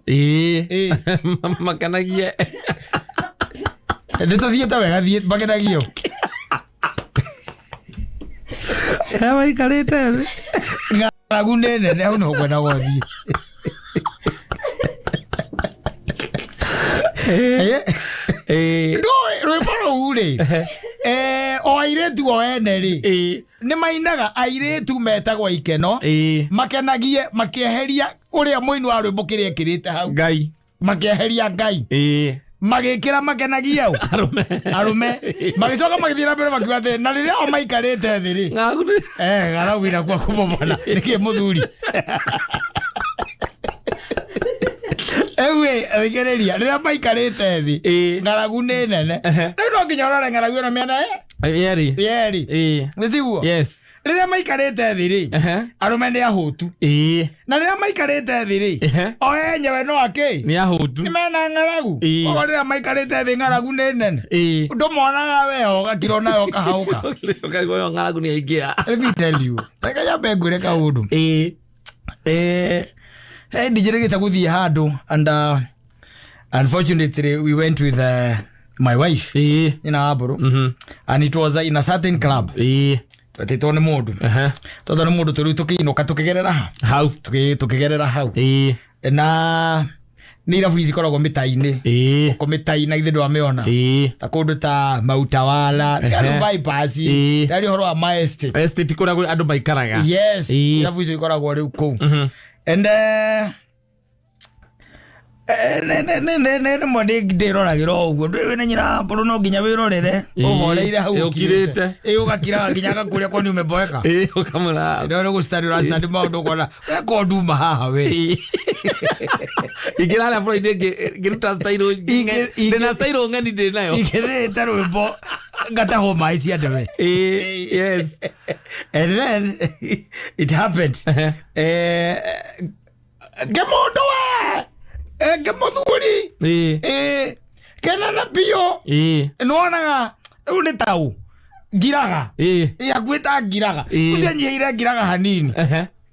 Makanagie. Nĩ tũthiĩte wega, thiĩ makenagio. Waikarĩte thĩ. Ng'aragu nĩ nene, hau nĩho ngwendaga ũthiĩ. Ndũĩ rwĩmbo rũu rĩ, o airĩtu o ene rĩ, nĩ mainaga airĩtu metagwo ikeno, makenagie makĩeheria ũrĩa mũini wa rwĩmbo kĩrĩa ekĩrĩte hau. Ngai. Makĩeheria Ngai, magĩkĩra makenagie ũ? Arũme. Arũme. Magĩcoka magĩthiĩ na mbere makiuga atĩ na rĩrĩa o maikarĩte thĩ rĩ, Ng'aragu nĩ ng'aragu inakuwa kubwa bwana, nĩkĩ mũthuri Ewe, thikĩrĩria, rĩrĩa maikarĩte thĩ, ng'aragu nĩ nene. Rĩu no nginya ũrore ng'aragu ĩno mĩena yerĩ. Yerĩ. Nĩ tiguo? Yes. Rĩrĩa maikarĩte thĩ rĩ, arũme nĩ ahũtu. Na rĩrĩa maikarĩte thĩ rĩ, o enyewe no akĩ Nĩ ahũtu. nĩ mena ng'aragu. Koguo rĩrĩa maikarĩte thĩ, ng'aragu nĩ nene. Ndũmonaga we, ũgakira nawe ũkahaũka. Ũkaigua ĩyo ng'aragu nĩ yaingĩra. Let me tell you, reke nyambe ngwĩre kaũndũ. Ndinjĩrĩgĩte gũthiĩ handũ and unfortunately we went with my wife, nyina wa mbũrũ, and it was in a certain club. Twetĩtwo nĩ mũndũ, twetwo nĩ mũndũ, tũrĩu tũkĩinũka tũkĩgerera ha Hau. Tũkĩgerera hau. Na nĩ irabu ici ikoragwo mĩta-inĩ, kũ mĩta-inĩ, githĩ ndwamĩona? Ta kũndũ ta Mautawala, andũ bypass, yarĩ ũhoro wa ma estate. Estate kũrĩa andũ maikaraga. Yes. Irabu icio ikoragwo rĩu kũu and Rĩmwe ndĩroragĩra o ũguo wĩna nyina mbũrũ no nginya wĩrorere ũhoreire hau. Ĩ, ũkirĩte. Ĩ, ũgakira nginya agakũria kwani umeboeka. Ĩ, ũkamũra. Ndio nĩ gũcitandi ũracitandi maũndũ ũkona weka nduma haha we. Ingĩra harĩa bũrũri-inĩ ngĩruta style. Ndĩna style ng'eni ndĩ nayo. Ingĩthĩte rwĩmbo ngatahwo maĩ cia ndebe. Ĩ, yes. And then it happened, ngĩmũndũ we, ngĩmũthuri. Kenana biũ. Nĩwonaga rĩu nĩ tau ngiraga. Hakuhĩ ta ngiraga. Ũcio nyihĩire ngiraga hanini.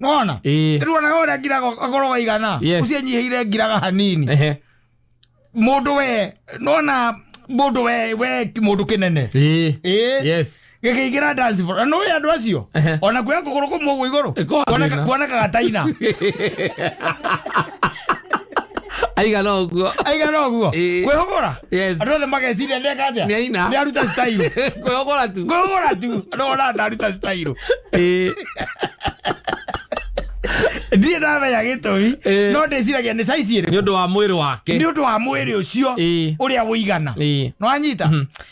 Nĩwona? Rĩu onaga ũrĩa ngiraga akoragwo aigana. Ũcio nyihĩire ngiraga hanini. Mũndũ we nona mũndũ we mũndũ kĩnene. Gĩkĩingĩra dance floor na nĩũĩ andũ acio ona kuoya kũgũrũ kũmwe ũguo igũrũ. Ĩkoragwo thĩna. Kuonekaga taina. Aigana ũguo. Aigana ũguo. Kwĩhũgũra. Andũ othe mageciria nĩeka atĩa. Nĩaina. Nĩaruta style. Kwĩhũgũra tu. Kwĩhũgũra tu andũ ona ataruta style. Ndirĩ ndamenya gĩtũmi. No ndĩciragia nĩ size ĩrĩkũ. Nĩ ũndũ wa mwĩrĩ wake. Nĩ ũndũ wa mwĩrĩ ũcio ũrĩa ũigana. Nĩwanyita?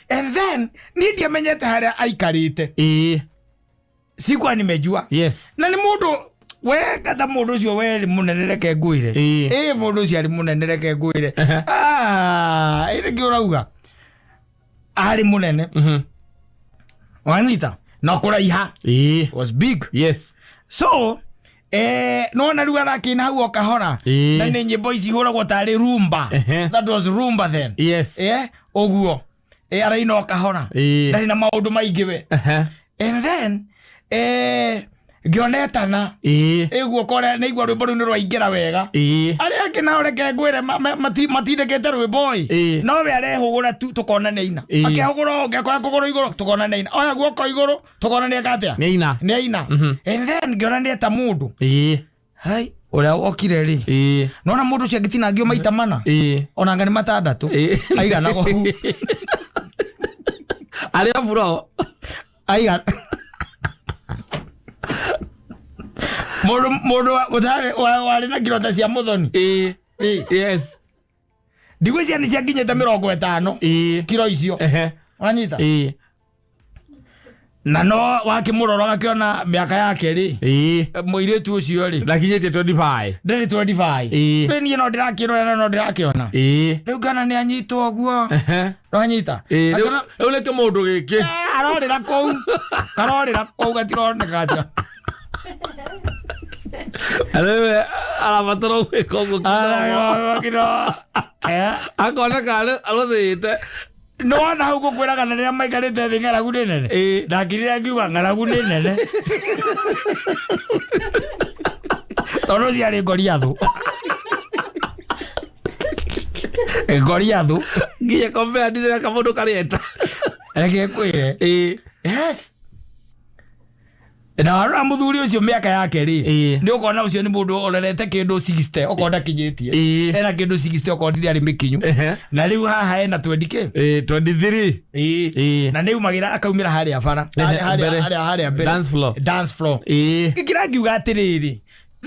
And then niĩ ndiamenyete harĩa aikarĩte. Sikuwa nimejua. Na nĩ mũndũ we kata mũndũ ũcio we nĩ mũnene reke ngwĩre. Ĩ, mũndũ ũcio arĩ mũnene reke ngwĩre. Ah, ĩ nĩkĩo ũrauga arĩ mũnene. Wanyita na kũraiha. Was big. So nona rĩu arakĩina hau o kahora. Na nĩ nyĩmbo ici ihũragwo tarĩ rumba. That was rumba then. Ũguo araina o kahora. Ndarĩ na maũndũ maingĩ we. And then ngĩona etana. Ĩguo kore nĩigua rwĩmbo rũu nĩ rwaingĩra wega. Arĩa angĩ nao reke ngwĩre matindĩkĩte rwĩmbo ĩ. No we arehũgũra tu tũkona nĩ aina. Akehũgũra ũũ, akĩoya kũgũrũ igũrũ tũkona nĩ aina, oya guoko igũrũ tũkona nĩ eka atĩa. Nĩ aina. Nĩ aina. And then ngĩona nĩ eta mũndũ. Hai ũrĩa wokire rĩ. Nona mũndũ ũcio angĩtinangio maita mana. Ona anga nĩ matandatũ. Aiganaga ũguo. Arĩ o buro. Aigana mũndũ warĩ na kirota cia mũthoni. Ndigwĩciria nĩ ciakinyĩte 50. Kiro icio. Wanyita? Na no wakĩmũrora ũgakĩona mĩaka yake rĩ. Mũirĩtu ũcio rĩ. Ndakinyĩtie 25. Ndĩrĩ 25. Rĩ niĩ no ndĩrakĩrora na no ndĩrakĩona. Rĩu ngana nĩ anyitwo ũguo. Wanyita? Rĩu nĩkĩo mũndũ gĩkĩ. Arorĩra kũu. Karorĩra kũu gatironeka atĩa. Rĩu arabatara gwĩka ũguo kidogo. Akoneka arũthĩte. Nĩwona hau ngũkwĩraga na rĩrĩa maikarĩte thĩ ng'aragu nĩ nene. Ndakirire ngiuga ng'aragu nĩ nene. Tondũ ũcio arĩ Goliathũ. Goliathũ. Nginya compare ndire na kamũndũ karĩeta. Reke ngwĩre. Yes. Na warora mũthuri ũcio mĩaka yake rĩ. Nĩ ũkona ũcio nĩ mũndũ ũrerete kĩndũ 60 okorwo ndakinyĩtie. Ena kĩndũ 60 okorwo ndirĩ arĩ mĩkinyu. Na rĩu haha ena 20 kĩ? 23. Na nĩ umagĩra akaumĩra harĩa bara. Mbere. Harĩa mbere. Dance floor. Dance floor. Gĩkĩra ngiuga atĩrĩrĩ.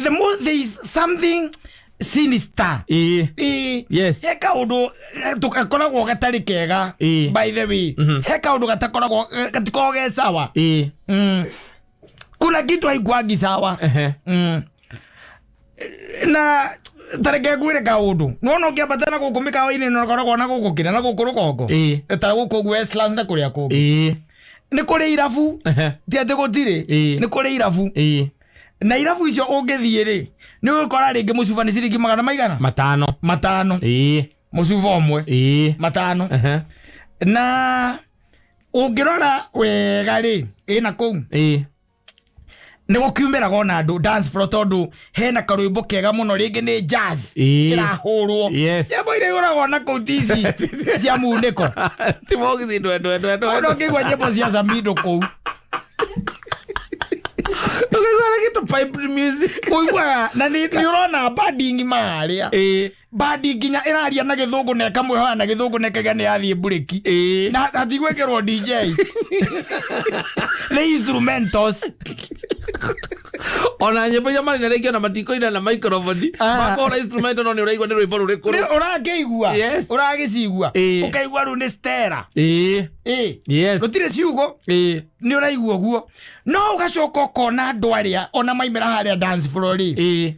The more there is something sinister. He kaũndũ gakoragwo gatarĩ kega. By the way. He kaũndũ gatakoragwo gatikoragwo ge sawa. Kuna kitu haikuangi sawa. Na tareke ngwĩre kaũndũ. Nĩwona ũngĩambata na gũkũ mĩkawa-inĩ na ũkoragwo na gũkũ kĩrĩa na gũkũ rũgongo. Ta gũkũ ũguo Westlands na kũrĩa kũngĩ. Nĩ kũrĩ irabu. Ti atĩ gũtirĩ. Nĩ kũrĩ irabu. Na irabu icio ũngĩthiĩ rĩ, nĩ ũgũkora rĩngĩ mũcuba nĩ ciringi magana maigana? 5. 5. Mũcuba ũmwe. 5. Na ũngĩrora wega rĩ, ĩna kũu. Nĩ gũkiumĩraga ona andũ dance floor tondũ hena karwĩmbo kega mũno rĩngĩ nĩ jazz. Ĩrahũrwo. Nyĩmbo iria ihũragwo na kũu ti ici cia munĩko. Ti mũgithi ndwe ndwe ndwe ndwe. Ona ũngĩigua nyĩmbo cia Samido kũu. Ũkaigua na kĩndũ pipe music. Ũiguaga na nĩ ũrona bandi ng'ima harĩa. Bandi nginya ĩraria na gĩthũngũ na ĩkamwĩhoya na gĩthũngũ na ĩkauga nĩ yathiĩ mburĩki. Na hatigwĩkĩrwo DJ. Nĩ instrumentals. Ona nyĩmbo iria marĩ na rĩngĩ ona matikũina na microphone. Ah. Makũhũra instrument no nĩ ũraigua nĩ rwĩmbo rũrĩkũ. Nĩ ũrakĩigua. Yes. Ũragĩcigua. Ĩĩ. Ũkaigua rĩu nĩ Stella. Ĩĩ. Ĩĩ. Yes. Rũtirĩ ciugo. Ĩĩ. Nĩ ũraigua ũguo. No ũgacoka ũkona andũ arĩa ona maimĩra harĩa dance floor rĩ. Ĩĩ.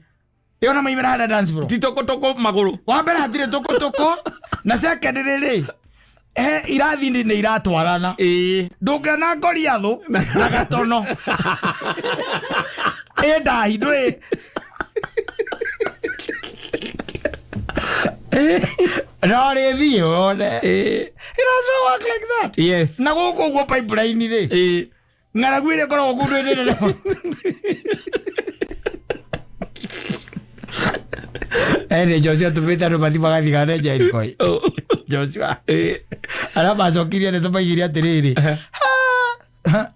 Ĩ ona maimĩra harĩa dance floor. Ti tũkũtũkũ magũrũ. Wa mbere hatirĩ tũkũtũkũ na second rĩ he irathi nĩ iratwarana. Ĩĩ. Ndũngĩona ngoriathũ na gatono. Ĩ ndahi ndũĩ. No rĩthiĩ wone. Ĩĩ. It does not work like that. Yes. Na gũkũ ũguo pipeline rĩ. Ĩĩ. Ng'aragu ĩrĩa ĩkoragwo kũu ndwĩrĩrĩre. Ene Joshua tũmĩte andũ mathi magathigane Jericho. Joshua. Arĩa macokirie nĩ tũmaigire atĩrĩrĩ. Ha!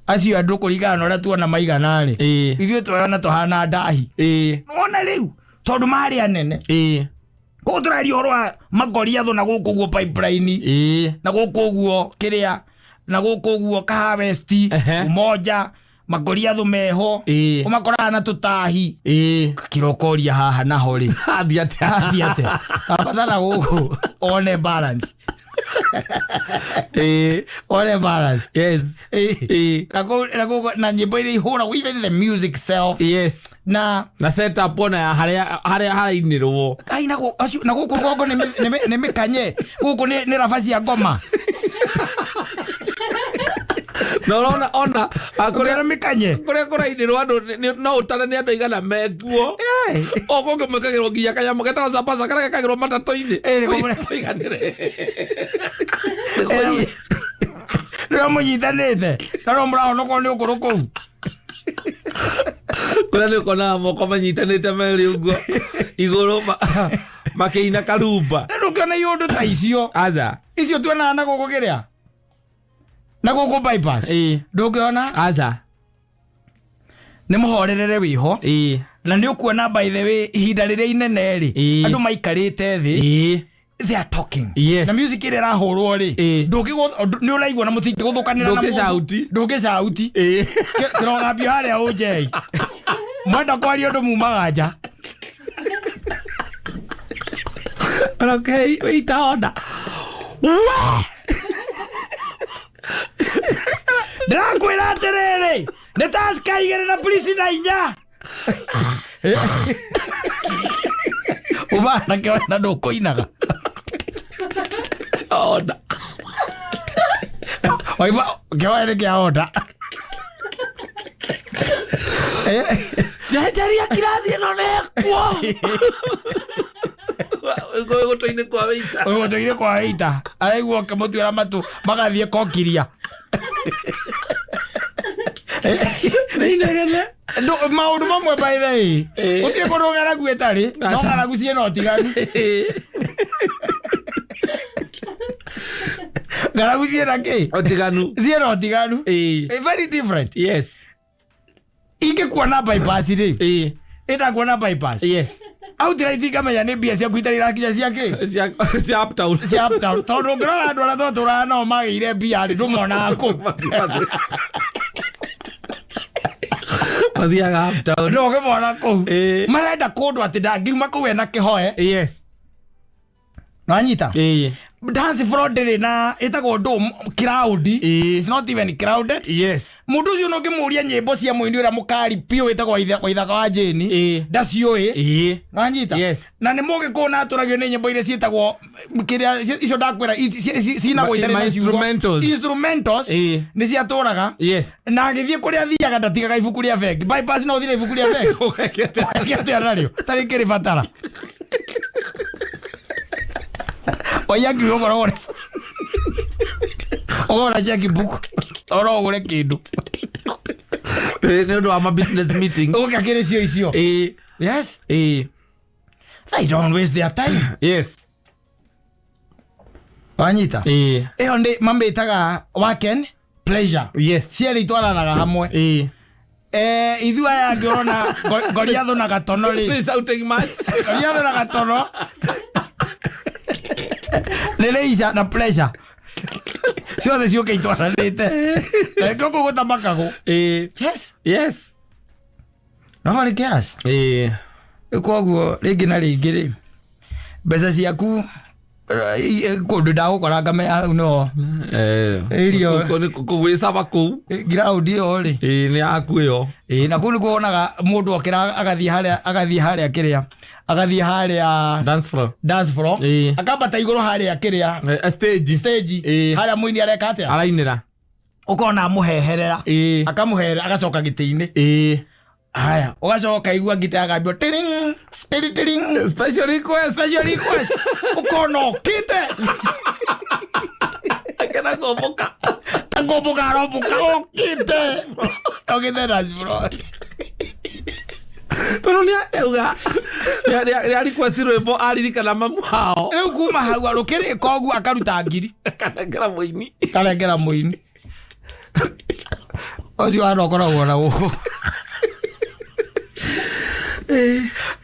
Acio andũ kũringana na ũrĩa tuona maigana rĩ. Ĩĩ. Ithuĩ tũrona tũhana ndahi. Ĩĩ. Wona rĩu tondũ marĩ anene. Ĩĩ. Koguo tũraria ũhoro wa magoriathũ na gũkũ ũguo pipeline. Ĩĩ. Na gũkũ ũguo kĩrĩa na gũkũ ũguo Kahawa West Ehe. Umoja magoriathũ meho. Ĩĩ. Ũmakoraga na tũtahi. Ĩĩ. Kĩrokoria haha naho rĩ. Athiĩ atĩa? Athiĩ atĩa? Abathana gũkũ one balance. Ĩĩ. One balance. Yes. Ĩĩ. Ĩĩ. Na kũu- na kũu- na nyĩmbo iria ihũragwo even the music itself. Yes. Na Na setup ona ya harĩa harĩa harainĩrwo. ai na gũ- acio na gũkũ rũgongo nĩ mĩ- nĩ mĩ- nĩ mĩkanye gũkũ nĩ nĩ raba cia ngoma. Na ũrona ona Kũrĩa kũrĩa nĩ mĩkanye. kũrĩa kũrainĩrwo andũ no ũtare nĩ andũ aigana mekuo. Ĩĩ. O kũngĩ mwĩkagĩrwo nginya kanyamũ getagwo zapasa karĩa gekagĩrwo matatũ-inĩ. Ĩĩ, nĩko mũre- Kũiganĩre. Rĩrĩa mũnyitanĩte na no mũrahonokwo nĩ ũkũrũ kũu. Kũrĩa nĩ ũkonaga moko manyitanĩte merĩ ũguo igũrũ makĩina karumba. Na ndũngĩona iũndũ ta icio. Aca. Icio tuonaga na gũkũ kĩrĩa na gũkũ bypass. Ĩĩ. Ndũngĩona. Aca. Nĩ mũhorerere wĩho. Ĩĩ. Na nĩ ũkuona by the way ihinda rĩrĩa inene rĩ Ĩĩ. andũ maikarĩte thĩ. Ĩĩ. They are talking. Yes. Na music ĩrĩa ĩrahũrwo rĩ Ĩĩ. ndũngĩ nĩ ũraigua na mũtingĩgũthũkanĩra na mũndũ. Ndũngĩcauti. Ndũngĩcauti. Ĩĩ. Kĩrogambio harĩa ũnjei. Mwenda kwaria ũndũ mumaga nja. Okay, wĩita ona. We! Ndĩrakwĩra atĩrĩrĩ nĩ taska igĩrĩ na polisi na inya. Umanake we na ndũkũinaga. Ona. Waima kĩoe nĩ kĩa onda. Njenjeria kirathi ĩno nĩkuo. Gũtũ-inĩ kwa wĩita. Gũtũ-inĩ kwa wĩita. Araigua ũkĩmũtuĩra matũ magathiĩ kokiria. Nĩ inegene. Maũndũ mamwe by the way. Ĩĩ. Gũtirĩ kũndũ ng'aragu ĩtarĩ no Aca. ng'aragu ciĩna ũtiganu. Ng'aragu ciĩna kĩ? Ũtiganu. Ciĩna ũtiganu. Ĩĩ. Very different. Yes. Ingĩkuona bypass rĩ. Ĩĩ. Ĩndakuona bypass. Yes. Outright ngamenya nĩ mbia ciaku itarĩ irakinya cia kĩ? Cia uptown. Cia uptown. Tondũ ũngĩrora andũ arĩa twatũraga nao magĩire mbia rĩ ndũmonaga kũu. Mathiaga uptown. Ndũngĩmona kũu. Ĩĩ. Marenda kũndũ atĩ ndangiuma kũu ena kĩhoe. Yes. Nĩwanyita? Ĩĩ. Dance floor ndĩrĩ na ĩtagwo ndũ crowd. Ĩĩ. It's not even crowded. Yes. Mũndũ ũcio nũngĩmũria nyĩmbo cia mũini ũrĩa mũkari biũ wĩtagwo Waithaka wa Jane. Ĩĩ. Ndaciũĩ. Ĩĩ. Nĩwanyita? Yes. Na nĩ mũgĩkũyũ na atũragio nĩ nyĩmbo iria ciĩtagwo kĩrĩa icio ndakwĩra cinagwo itarĩ Ma na ciugo. instrumentals. Instrumentals Ĩĩ. nĩ ciatũraga. Yes. Na agĩthiĩ kũrĩa athiaga ndatigaga ibuku rĩa bengi. Bypass no ũthiĩ na ibuku rĩa bengi. Ũgeke atĩa? Ũgeke atĩa narĩo? Tarĩ kĩrĩ batara. Oya ngiuga ũkoragwo na ũgũra checkbook oro ũgũre kĩndũ. Nĩ ũndũ wa ma business meeting. Ũgũka kĩrĩ cio icio. Ĩĩ. Yes. Ĩĩ. They don't waste their time. Yes. Wanyita? Ĩĩ. Ĩyo nĩ mamĩtaga work and pleasure. Yes. Cierĩ itwaranaga hamwe. Ĩĩ. Ithuĩ aya angĩ ũrona Goliathũ na gatono rĩ. Nĩ shouting match. Goliathũ na gatono. Nĩ leisure na pleasure. Ciothe ciũke itwaranĩte. Reke ũkũ gũtamakagwo. Ĩĩ. Yes. Yes. Nobody cares. Rĩu koguo rĩngĩ na rĩngĩ rĩ, mbeca ciaku kũndũ ndagũkora ngamenya hau no Irio. Gwĩcaba kũu. Ground ĩyo rĩ. Ĩĩ, nĩ yaku ĩyo. Ĩĩ, na kũu nĩkuo wonaga mũndũ okĩra agathiĩ harĩa, agathiĩ harĩa kĩrĩa, agathiĩ harĩa Dance floor. Dance floor. Akambata igũrũ harĩa kĩrĩa Stage. Stage. Harĩa mũini areka atĩa? Arainĩra. Ũkona amũheherera. Akamũheherera agacoka gĩtĩ-inĩ. Haya, ũgacoka igua ngita yagambio tiring, tiring, tiring. Special request. Special request. Ũkona ũkĩte. Akena ngomboka. Ta ngomboka aromboka ũkĩte. Ũkĩte dance floor. Tondũ nĩ auga, nĩ a request rwĩmbo aririkana mamu wao. Rĩu kuma hau arũkĩrĩka ũguo akaruta ngiri. Kanengera mũini. Kanengera mũini. Ũcio hana ũkoragwo na gũkũ.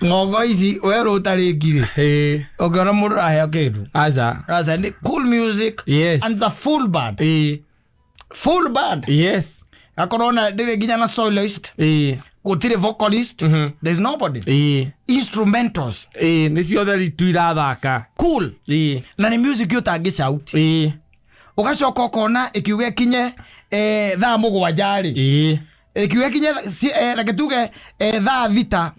Ng'ongo ici werũ ũtarĩ ngiri. Ũngĩona mũndũ araheo kĩndũ. Aca. Aca, nĩ cool music. And it's a full band. Full band. Akorwo na ndĩrĩ nginya na soloist. Gũtirĩ vocalist. There's nobody. Instrumentals. Nĩ ciothe tu irathaka. Cool. Na nĩ music ũtangĩ shout. Ũgacoka ũkona ĩkiuga ĩkinye, thaa mũgwanja rĩ. Ĩkiuga ĩkinye reke tuge, thaa thita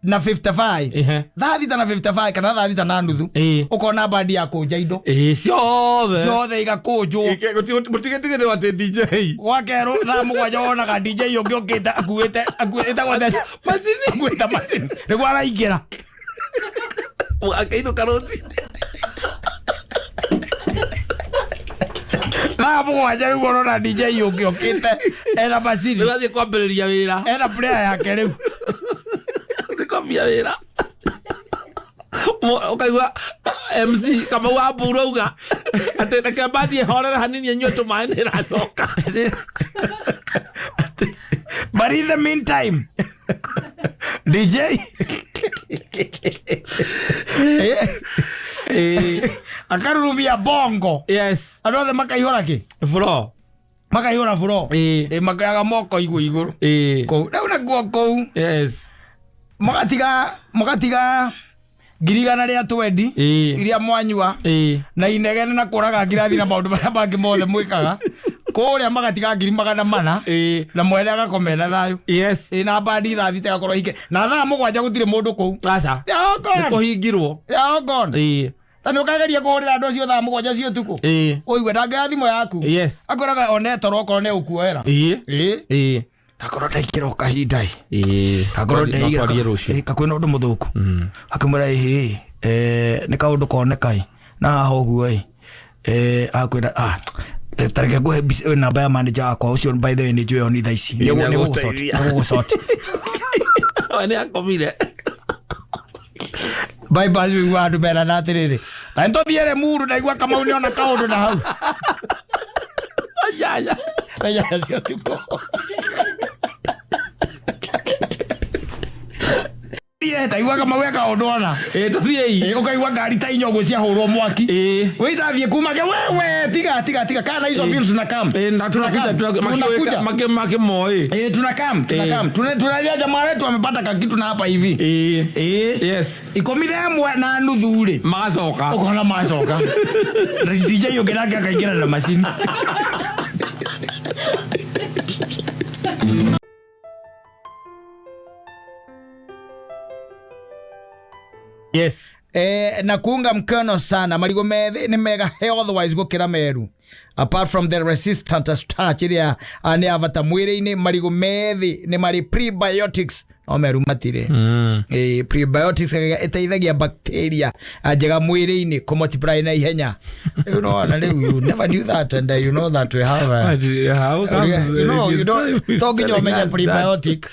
na 55. Thaa thita na 55 kana thaa thita na nuthu. Ũkona bandi ya kũnja indo. Ciothe. Ciothe igakũnjwo. Ike, mũtigĩtigĩrĩrwo atĩ DJ. Gwakerwo thaa mũgwanja wonaga DJ ũngĩ ũkĩte akuĩte, akuĩte, ĩtagwo atĩa? Macini. Akuĩte macini. Nĩguo araingĩra. Akainũka rũcinĩ. Thaa mũgwanja rĩu ũrona DJ ũngĩ ũkĩte ena macini. Rĩu athiĩ kwambĩrĩria wĩra. Ena player yake rĩu. Athiĩ kwambia wĩra. Ũkaigua MC Kamau wa Mburu auga atĩ reke mbathiĩ horere hanini anyue tũmaĩ nĩ ĩracoka. But in the meantime, DJ akarurumia bongo. Andũ othe makaihũra kĩ? Floor. Makaihũra floor. Makayaga moko igũ igũrũ. Kũu. Rĩu nakuo kũu. Magatiga ngiri igana rĩa twendi, iria mwanyua, na inegene na kũraga ngirathi na maũndũ marĩa mangĩ mothe mwĩkaga. Kũrĩa magatiga ngiri magana mana, na mwene agakoma ena thayũ. Na bandi thaa thita ĩgakorwo ĩhinge. Na thaa mũgwanja gũtirĩ mũndũ kũu. Aca. They are all gone. Nĩ kũhingirwo. They are all gone. Ta nĩ ũkageria kũhũrĩra andũ acio thaa mũgwanja cia ũtukũ. Ũigue ndangĩoya thimũ yaku. Akwĩraga one toro okorwo nĩ ũkuoera. Akorwo ndaingĩra o kahinda ĩ. Akorwo ndaingĩra No twarie rũciũ. Kakwĩna ũndũ mũthũku. Akĩmwĩra ĩhĩ, nĩ kaũndũ koneka ĩ. Na haha ũguo ĩ. Akwĩra, ta reke ngũhe namba ya manager wakwa, ũcio by the way nĩ njũĩ oni thaa ici. Nĩ Nĩ egũgũteithia. gũgũsort. We nĩ akomire. Bypass wĩiguaga andũ merana atĩrĩrĩ, na nĩ tũthiĩ Limuru, ndaigua Kamau nĩona kaũndũ na hau. Nyanya. Na nyanya cia ũtukũ. Thiĩ, ndaigua Kamau e kaũndũ ona. Tũthiĩi. Ũkaigua ngari ta inya ũguo ciahũrwo mwaki. Wĩitathiĩ kuma ke, wewe, tiga, tiga, tiga. Kana hizo bills tunakam. Na tunakuja, Tunakam. tunakuja. Tunakuja. Makimoĩ. Tunakam, tunakam. Tunalia jamaa wetu amepata kakitu na hapa hivi. Ikũmi na ĩmwe na nuthu rĩ. Magacoka. Ũkona macoka. Na DJ ũngĩ nake akaingĩra na macini. Na kuunga mkono sana marigũ methĩ nĩ mega health wise gũkĩra meru. Apart from the resistant starch ĩrĩa, nĩ ya bata mwĩrĩ-inĩ, marigũ methĩ nĩ marĩ prebiotics no meru matirĩ. Prebiotics ĩteithagia bacteria njega mwĩrĩ-inĩ kũ multiply na ihenya. You know, na rĩu you never knew that, and you know that we have a, But, how comes You know, it you is don't, time to nginya ũmenye telling us that? prebiotic.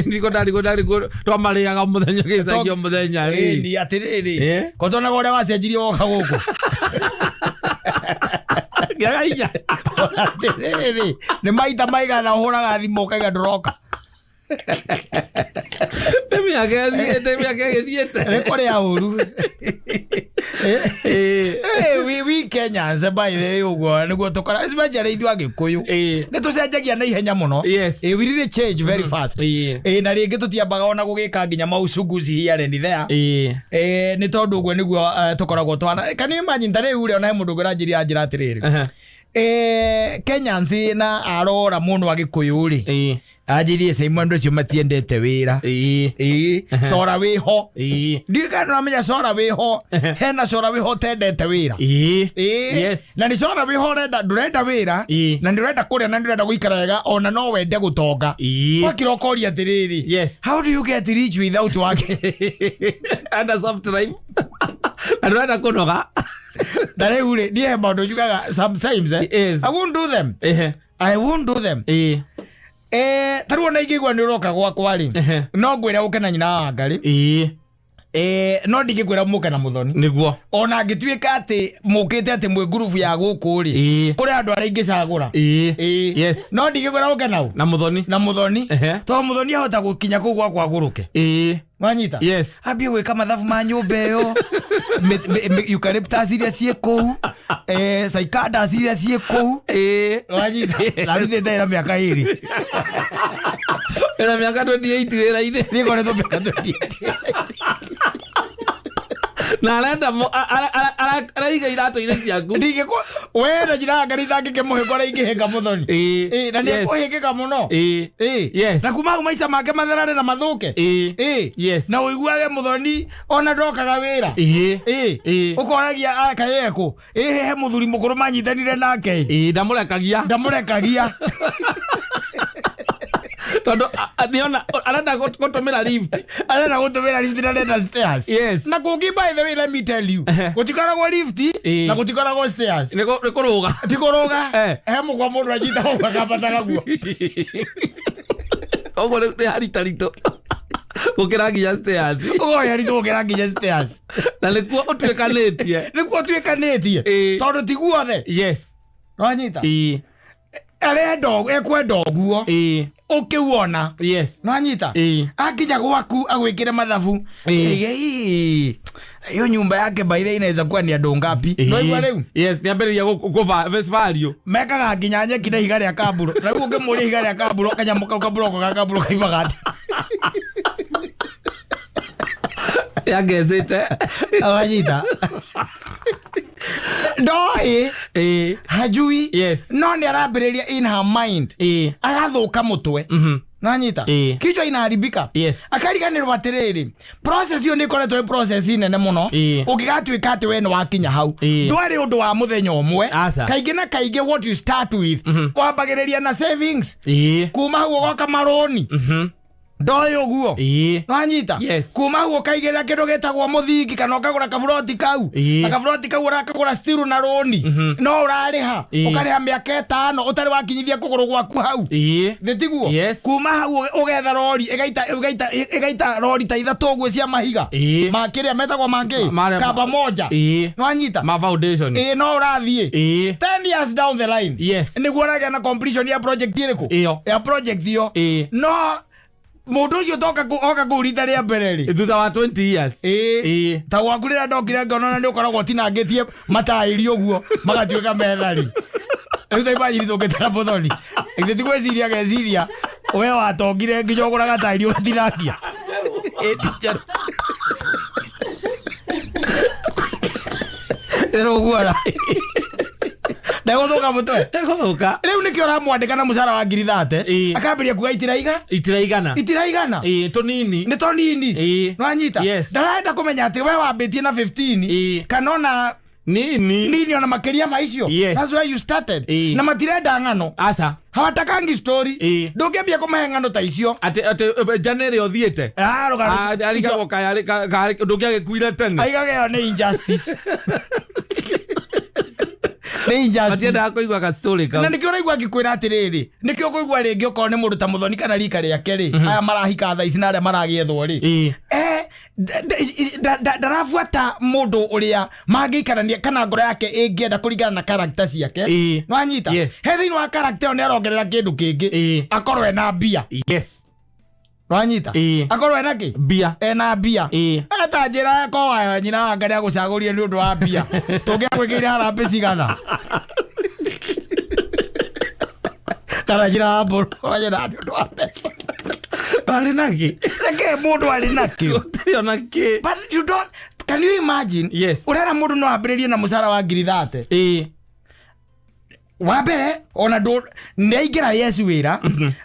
Ndiko ndarigwo, ndarigwo, twamarĩaga mũthenya, gĩcagio mũthenya, rĩ. Ni atĩrĩrĩ. Ko tonaga ũrĩa wacenjirie woka gũkũ. Ngĩaga hinya. Atĩrĩrĩ, nĩ maita maigana ũhũraga thimũ ũkaiga ndũroka. Nĩ mĩaka ĩthiĩte, mĩaka ĩgĩthiĩte. Nĩ kũrĩa ũru. We Kenyans, by the way, ũguo nĩguo tũkora, especially ithuĩ Agĩkũyũ, nĩ tũcenjagia na ihenya mũno. We really change very fast. Na rĩngĩ tũtiambaga ona gũgĩka nginya maucunguzi here and there. Nĩ tondũ ũguo nĩguo tũkoragwo twana. Can you imagine ta rĩu rĩ, ona he mũndũ ũngĩ ũranjĩria anjĩra atĩrĩrĩ, Kenyans na arora mũno Agĩkũyũ rĩ, anjĩrie Simon, andũ acio matiendete wĩra. Cora wĩho. Ndiũĩ kana nĩũramenya cora wĩho. Hena cora wĩho ũtendete wĩra. Na nĩ cora wĩho ũrenda, ndũrenda wĩra, na nĩ ũrenda kũrĩa, na nĩ ũrenda gũikara wega, ona no wende gũtonga. Wakira ũkoria atĩrĩrĩ, how do you get rich without working? And a soft life. Na ndũrenda kũnoga. Na rĩu rĩ, niĩ he maũndũ njugaga sometimes, I won't do them. I won't do them. Ta rĩu ona ingĩigua nĩ ũroka gwakwa rĩ, no ngwĩre ũke na nyina wa Ngarĩ. No ndingĩkwĩra mũke na Mũthoni. Nĩguo. Ona angĩtuĩka atĩ mũkĩte atĩ mwĩ ngurubu ya gũkũ rĩ, kũrĩ andũ arĩa ingĩcagũra. No ndingĩkwĩra ũke nau. Na Mũthoni. Na Mũthoni. Tondũ Mũthoni ahota gũkinya kũu gwakwa agũrũke. Wanyita? Yes. Ambie gwĩka mathabu ma nyũmba ĩyo, eucalyptus iria ciĩ kũu, cicadas iria ciĩ kũu. Wanyita? Narutĩte wĩra mĩaka 2. Wĩra mĩaka 28 wĩra-inĩ. Niĩ ngoretwo mĩaka 28. Na arenda araiga iratũ-inĩ ciaku. Ndingĩkũ we na njĩra ya Ngai itangĩkĩmũhĩnga ũrĩa ingĩhĩnga Mũthoni. Na nĩ ekũhĩngĩka mũno. Na kuma hau maica make matherare na mathũke. Na ũiguage Mũthoni ona ndokaga wĩra. Ũkoragia, kaĩ ekũ? He mũthuri mũkũrũ manyitanire nake. Ndamũrekagia. Ndamũrekagia. Tondũ nĩona arenda gũtũmĩra lift. Arenda gũtũmĩra lift na arenda stairs. Na kũngĩ, by the way, let me tell you, gũtikoragwo lift na gũtikoragwo stairs. Nĩ kũrũga. Ti kũrũga. He mũkwa mũndũ anyita ũguo akambata naguo. Ũguo nĩ haritaritũ gũkĩra nginya stairs. Ũguo haritũ gũkĩra nginya stairs. Na nĩkuo ũtuĩkanĩtie. Nĩkuo ũtuĩkanĩtie. Tondũ ti guothe. Wanyita? Arenda ekwenda ũguo. Ũkĩwona. Nwanyita? Akinya gwaku agwĩkĩre mathabu. Hiyo nyumba yake by the way inaweza kuwa ni andũ ngapi? Nwaigua rĩu? Yes, nĩambĩrĩria face value. Mekaga nginya nyeki na ihiga rĩa kamburo. Na rĩu ũngĩmũria ihiga rĩa kamburo, kanyamũ kau kamburoko ga kamburo kaimaga atĩa? Yangecĩte. Wanyita? Ndoĩ. Hajui. No nĩ arambĩrĩria in her mind. Agathũka mũtwe. Nanyita? Kichwa inaharibika. Akariganĩrwo atĩrĩrĩ, process ĩyo nĩ ĩkoretwo ĩ process nene mũno. Ũngĩgatuĩka atĩ we nĩ wakinya hau, ndwarĩ ũndũ wa mũthenya ũmwe. Aca. Kaingĩ na kaingĩ what you start with, wambagĩrĩria na savings. Kuma hau ũgoka marũni. Ndoĩ ũguo. Nwanyita? Yes. Kuma hau ũkaigĩrĩra kĩndũ gĩtagwo mũthingi kana ũkagũra kaburoti kau. Na kaburoti kau ũrakagũra still na rũni. No ũrarĩha. Ũkarĩha mĩaka 5 ũtarĩ wakinyithia kũgũrũ gwaku hau. Nĩ tiguo? Yes. Kuma hau ũgetha rori, ĩgaita rori ta 3 ũguo cia mahiga. Ma kĩrĩa metagwo mangĩ? Kamba moja. Nwanyita? Ma foundation. No ũrathiĩ. 10 years down the line. Nĩguo ũragĩa na completion ya project ĩrĩkũ? Ĩyo. Ya project ĩyo. No mũndũ ũcio toka oka kũu rita rĩa mbere rĩ. Thutha wa 20 years. Ta gwaku rĩrĩa ndokire ngona na nĩ ũkoragwo ũtinangĩtie mataĩri ũguo magatuĩka metha rĩ. Rĩu ta imagine tũngĩtara Mũthoni. Githĩ ti gwĩciria geciria we watongire nginya ũgũraga taĩri ũgatinangia. Ti njerũ. Nĩrũguora. Ndegũthũka mũtwe. Ndegũthũka. Rĩu nĩkĩo ũramwandĩka na mũcara wa ngiri 30. Akambĩrĩria kuga itiraiga. Itiraigana. Itiraigana. Tũnini. Nĩ tũnini. Nĩwanyita? Yes. Ndarenda kũmenya atĩ we wambĩtie na 15. Kana ona Nini. Nini ona makĩria ma icio. Yes. That's where you started. Na matirenda ng'ano. Aca. Hawatakangi story. Ndũngĩambia kũmahe ng'ano ta icio. Atĩ jana ĩrĩa ũthiĩte. Rũgano. Arigagwo kaĩ ndũngĩagĩkuire tene. Aigaga ĩyo nĩ injustice. Nĩ injustice. Matiendaga kũigua ka story kau. Na nĩkĩo ũraigua ngĩkwĩra atĩrĩrĩ, nĩkĩo ũkũigua rĩngĩ okorwo nĩ mũndũ ta Mũthoni kana rika rĩake rĩ, aya marahika thaa ici na arĩa maragĩethwo rĩ. Ndarabuata mũndũ ũrĩa mangĩikarania kana ngoro yake ĩngĩenda kũringana na character ciake. Nĩwanyita? Yes. He thĩinĩ wa character ĩyo nĩ arongerera kĩndũ kĩngĩ. Akorwo ena mbia. Yes. Wanyita? Ĩĩ. Akorwo ena kĩ? Mbia. Ena mbia. Ĩĩ. Eta njĩra ko wa nyina wa Ngai agũcagũrire nĩ ũndũ wa mbia. Tũngĩagwĩkĩire harambĩ cigana? Kana njĩra ya mbũrũ wa nyina nĩ ũndũ wa mbeca. Arĩ nakĩ? Reke mũndũ arĩ nakĩo. Gũtirĩ ona kĩ. But you don't, can you imagine? Yes. Ũrera mũndũ no ambĩrĩrie na mũcara wa ngiri 30. Ĩĩ. Wa mbere ona ndũ nĩaingĩra Yesu wĩra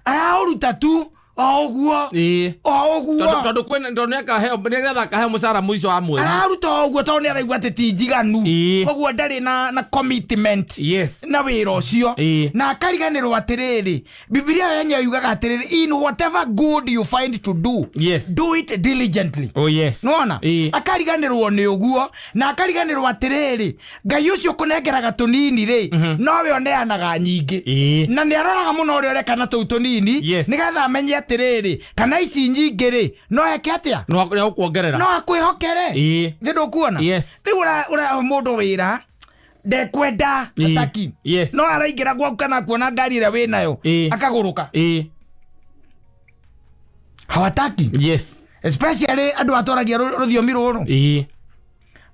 araũruta tu o ũguo. Ĩĩ. O ũguo. Tondũ kwĩna tondũ nĩakaheo nĩgetha akaheo mũcara mũico wa mweri. Araruta o ũguo tondũ nĩaraigua atĩ ti njiganu. Ĩĩ. Koguo ndarĩ na commitment Yes. na wĩra ũcio. Ĩĩ. Na akariganĩrwo atĩrĩrĩ, Bibilia yenyewe yugaga atĩrĩrĩ, in whatever good you find to do, Yes. do it diligently. Oh yes. Nĩwona? Ĩĩ. Akariganĩrwo nĩ ũguo na akariganĩrwo atĩrĩrĩ, Ngai ũcio ũkũnengeraga tũnini rĩ, nowe ũneanaga nyingĩ. Ĩĩ. Na nĩ aroraga mũno ũrĩa ũreka na tũu tũnini, Yes. nĩgetha amenye atĩrĩrĩ, kana ici nyingĩ rĩ, no eke atĩa? No nĩagũkuongerera. No akwĩhokere. Ĩĩ. Nĩ ndũkuona? Yes. Rĩu ũrahe mũndũ wĩra ndekwenda Ĩĩ. ataki. Yes. No araingĩra gwaku kana kuona ngari ĩrĩa wĩnayo Ĩĩ. akagũrũka. Ĩĩ. Hawataki. Yes. Especially andũ atwaragia rũthiomi rũrũ. Ĩĩ.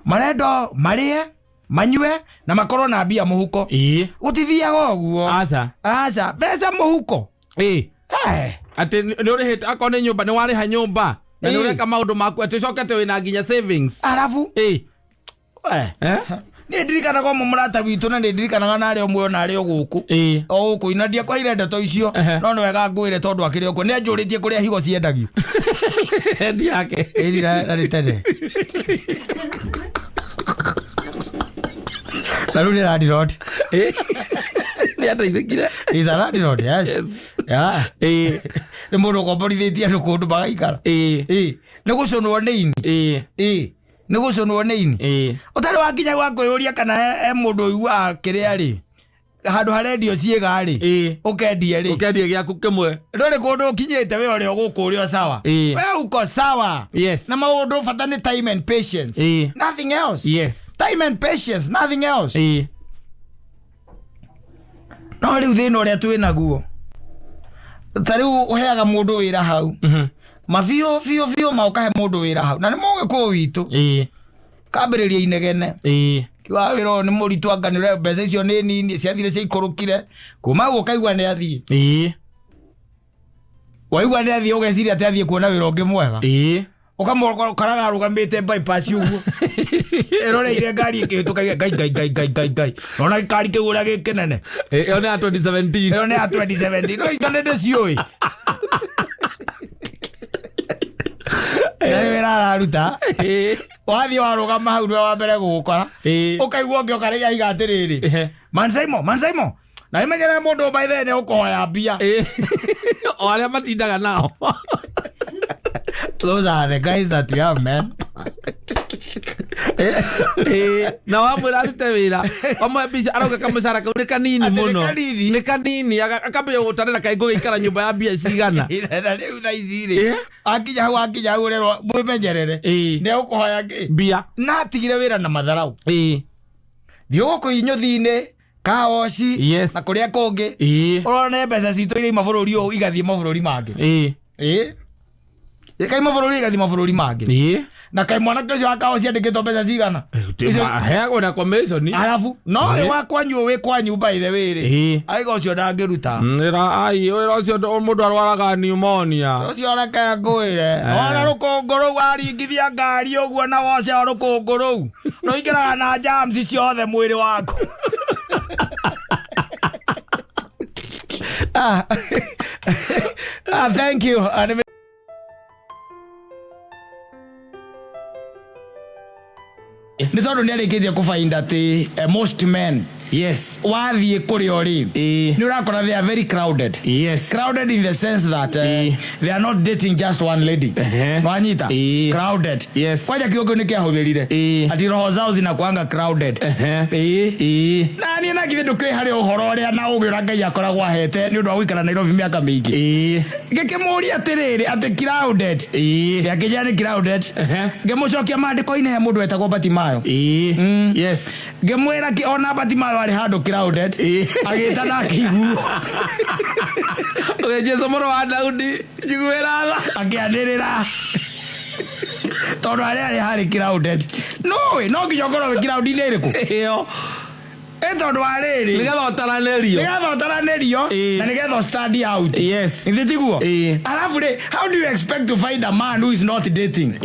Marenda marĩe, manyue na makorwo na mbia mũhuko. Ĩĩ. Gũtithiaga ũguo. Aca. Aca, mbeca mũhuko. Ĩĩ. Eh. Atĩ nĩ ũrĩhĩte akorwo nĩ nyũmba nĩ warĩha nyũmba na nĩ Ĩĩ. ũreka maũndũ maku atĩ ũcoke atĩ wĩna nginya savings. Arabu. Ĩĩ. Eh. Eh? Nĩ ndirikanaga ũmwe mũrata witũ na nĩ ndirikanaga na arĩa ũmwe ona arĩ o gũkũ. Ĩĩ. O gũkũ na ndiakwaire ndeto icio Ehe. no nĩ wega ngwĩre tondũ akĩrĩ o kuo. Nĩ anjũrĩtie kũrĩa higo ciendagio. Endi yake. Ĩri na nĩ tene. Na rĩu nĩ landlord. Ĩĩ. Nĩ ateithĩkire. He's a landlord, yes. Yes. Yeah. Ĩĩ. Nĩ mũndũ ũkomborithĩtie andũ kũndũ magaikara. Ĩĩ. Ĩĩ. Nĩ gũcũnwo nĩ ini. Ĩĩ. Ĩĩ. Nĩ gũcũnwo nĩ ini. Ĩĩ. Ũtarĩ wakinya gwa kwĩyũria kana he mũndũ ũiguaga kĩrĩa rĩ, handũ harendio ciĩga rĩ, Ĩĩ. ũkendie rĩ. Ũkendie gĩaku kĩmwe. Ndũrĩ kũndũ ũkinyĩte we ũrĩ o gũkũ ũrĩ o sawa. Ĩĩ. We uko sawa. Yes. Na maũndũ bata nĩ time and patience. Ĩĩ. Nothing else. Yes. Time and patience, nothing else. Ĩĩ. No rĩu thĩna ũrĩa twĩ naguo ta rĩu ũheaga mũndũ wĩra hau mabiũ biũ biũ ma ũkahe mũndũ wĩra hau na nĩ mũgĩkũyũ witũ Ĩĩ. kambĩrĩria inegene Ĩĩ. kiuga wĩra ũyũ nĩ mũritũ anga nĩ ũrĩa mbeca icio nĩ nini ciathire ciaikũrũkire kuma hau ũkaigua nĩ athiĩ Ĩĩ. waigua nĩ athiĩ ũgeciria atĩ athiĩ kuona wĩra ũngĩ mwega Ĩĩ. ũkamũkoraga arũgamĩte bypass ũguo ĩroreire ngari ĩkĩhĩtũka ngai ngai ngai ngai ngai ngai nona gĩkari kĩu ũrĩa gĩ kĩnene Ĩyo nĩ ya 2017. ĩyo nĩ ya 2017 no icio nĩ ndĩciũĩ na nĩ wĩra araruta Ĩĩ. wathiĩ warũgama hau nĩwe wa mbere gũgũkora Ĩĩ. ũkaigua ũngĩ ũkarĩga aiga atĩrĩrĩ Ehe. Mansaimo Mansaimo na imenyere mũndũ by the nĩ ũkũhoya mbia. Ĩĩ. O arĩa matindaga nao. Those are the guys that we have, man. Ĩĩ. Na wamwĩra arute wĩra wamũhe mbica arauga kamũcara kau nĩ kanini Atĩ nĩ mũno. kanini. Nĩ kanini akambĩrĩria gũtarĩra kaĩ ngũgĩikara nyũmba ya mbia cigana. Na rĩu thaa ici rĩ Ĩĩ. akinya hau akinya hau ũrerwo mwĩmenyerere Ĩĩ. nĩ ũkũhoya kĩ Mbia. na atigire wĩra na matharau Ĩĩ. thiĩ gũkũ inyũthi-inĩ kawoci Yes. na kũrĩa kũngĩ Ĩĩ. ũrone mbeca citũ iria ima bũrũri ũyũ igathiĩ mabũrũri mangĩ. Ĩĩ. Ĩĩ. Ikaima bũrũri igathiĩ mabũrũri mangĩ. Ĩĩ. Na kaĩ mwanake ũcio wa kawoci andĩkĩtwo mbeca cigana? Icio- Aheagwo na commission. Arabu no wĩ wa kwanyu wĩ kwanyu by the way rĩ Ĩĩ. aiga ũcio ndangĩruta. Wĩra ai wĩra ũcio mũndũ arwaraga pneumonia. Ũcio reke ngwĩre ona rũkũngũ rũu aringithia ngari ũguo na woce o rũkũngũ rũu rũingĩraga na germs ciothe mwĩrĩ waku. Thank you. Nĩ tondũ nĩ arĩkĩtie kũfind atĩ most men Yes. wathiĩ kũrĩ o rĩ Ĩĩ. nĩ ũrakora they are very crowded. Yes. Crowded in the sense that Ĩĩ. they are not dating just one lady. Ehe. Wanyita? Ĩĩ. Crowded. Yes. Kwanja kiugo kĩu nĩ kĩahũthĩrire. Ĩĩ. Ati roho zao zinakuanga crowded. Ehe. Ĩĩ. Ĩĩ. Na niĩ na githĩ ndũkĩũĩ harĩ ũhoro ũrĩa na ũgĩ ũrĩa Ngai akoragwo ahete nĩ ũndũ wa gũikara Nairobi mĩaka mĩingĩ. Ĩĩ. Ngĩkĩmũria atĩrĩrĩ atĩ crowded. Ĩĩ. Ngĩakĩnjĩra nĩ crowded. Ehe. Ngĩmũcokia maandĩko-inĩ he mũndũ wetagwo Bartimayo. Ĩĩ. Yes. Ngĩmwĩra ki ona Batimayo arĩ handũ crowded. Agĩta na akĩiguo. Ũge Jesu mũrũ wa Daudi, njiguĩra tha. Akĩanĩrĩra tondũ harĩa arĩ harĩ crowded. Nũĩ no nginya ũkorwo wĩ crowd-inĩ ĩrĩkũ? Ĩyo. Ĩ tondũ wa rĩrĩ, Nĩgetha ũtaranĩrio. Nĩgetha ũtaranĩrio na nĩgetha stand out. Githĩ tiguo? Alafu rĩ, how do you expect to find a man who is not dating?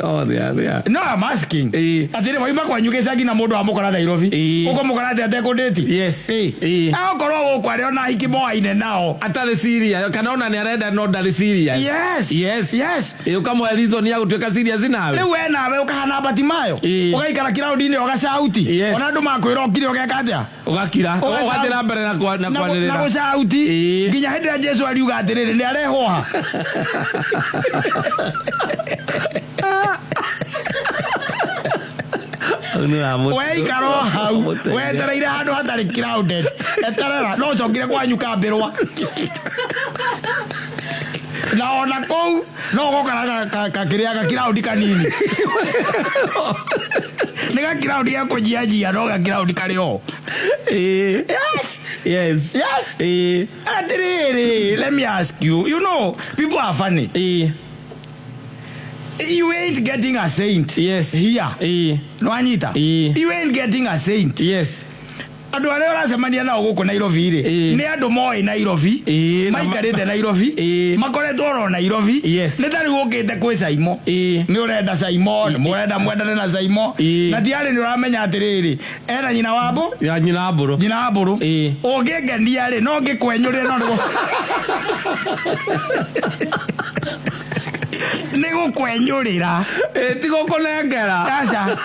Oh, yeah. No, I'm asking. Atĩrĩ, wauma kwanyu gĩcagi na mũndũ wamũkora Nairobi. Ũkũmũkora atĩa atekũndĩti? Na okorwo gũkũ arĩ ona ahiki moaine nao. Atarĩ serious, kana ona nĩ arenda no ndarĩ serious. Yes. Ũkamũhe reason ya gũtuĩka serious nawe. Rĩu we nawe ũkahana Batimayo. Ũgaikara kiraũndi-inĩ ũgacauti. Ona andũ makwĩra ũkire ũgeka atĩa? Ũgakira. Ũgathiĩ na mbere na kwanĩrĩra. Na gũcauti. Nginya hĩndĩ ĩrĩa Jesu ariuga atĩrĩrĩ, nĩ arehwo ha? Weikara o hau, wetereire handũ hatarĩ crowded. Eterera, no ũcokire kwanyu kambĩrwa. Na ona kũu, no ũgũkora kĩrĩa gakiraũndi kanini. Nĩ gakiraũndi ga kũnjianjia, no gakiraũndi karĩ o. Yes. Yes. Atĩrĩrĩ, let me ask you, you know, people are funny. You ain't getting a saint. Here. Nwanyita. You ain't getting a saint. Andũ arĩa ũracemania nao gũkũ Nairobi rĩ, nĩ andũ moĩ Nairobi, maikarĩte Nairobi, makoretwo oro Nairobi. Nĩ ta rĩu ũkĩte kwĩ Saimo. Nĩ ũrenda Saimo, nĩ mũrenda mwendane na Saimo. Na ti arĩ nĩ ũramenya atĩrĩrĩ, ena nyina wa mbũ? Ya nyina wa mbũrũ. Nyina wa mbũrũ. Ũngĩngenia rĩ, no ngĩkwenyũrĩre, no nĩgũ- Nĩ gũkwenyũrĩra. Ti gũkũnengera. Aca.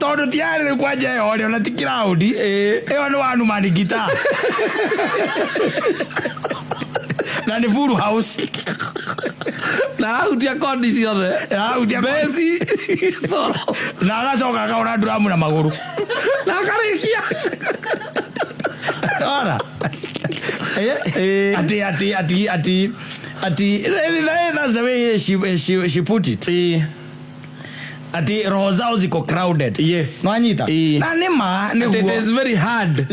Tondũ ti arĩ rĩu kwanja ĩyo rĩ, ona ti kiraũndi. Ĩyo nĩ one man guitar. Na nĩ full house. Na ahutia kondi ciothe. Ahutia kondi. Besi, solo. Na agacoka akahũra nduramu na magũrũ. Na akarĩkia. Ora. Ati, ati, ati, ati, ati, that's the way she put it. Ati roho zao ziko crowded. Nwanyita? Na nĩ ma, nĩ It guo. is very hard.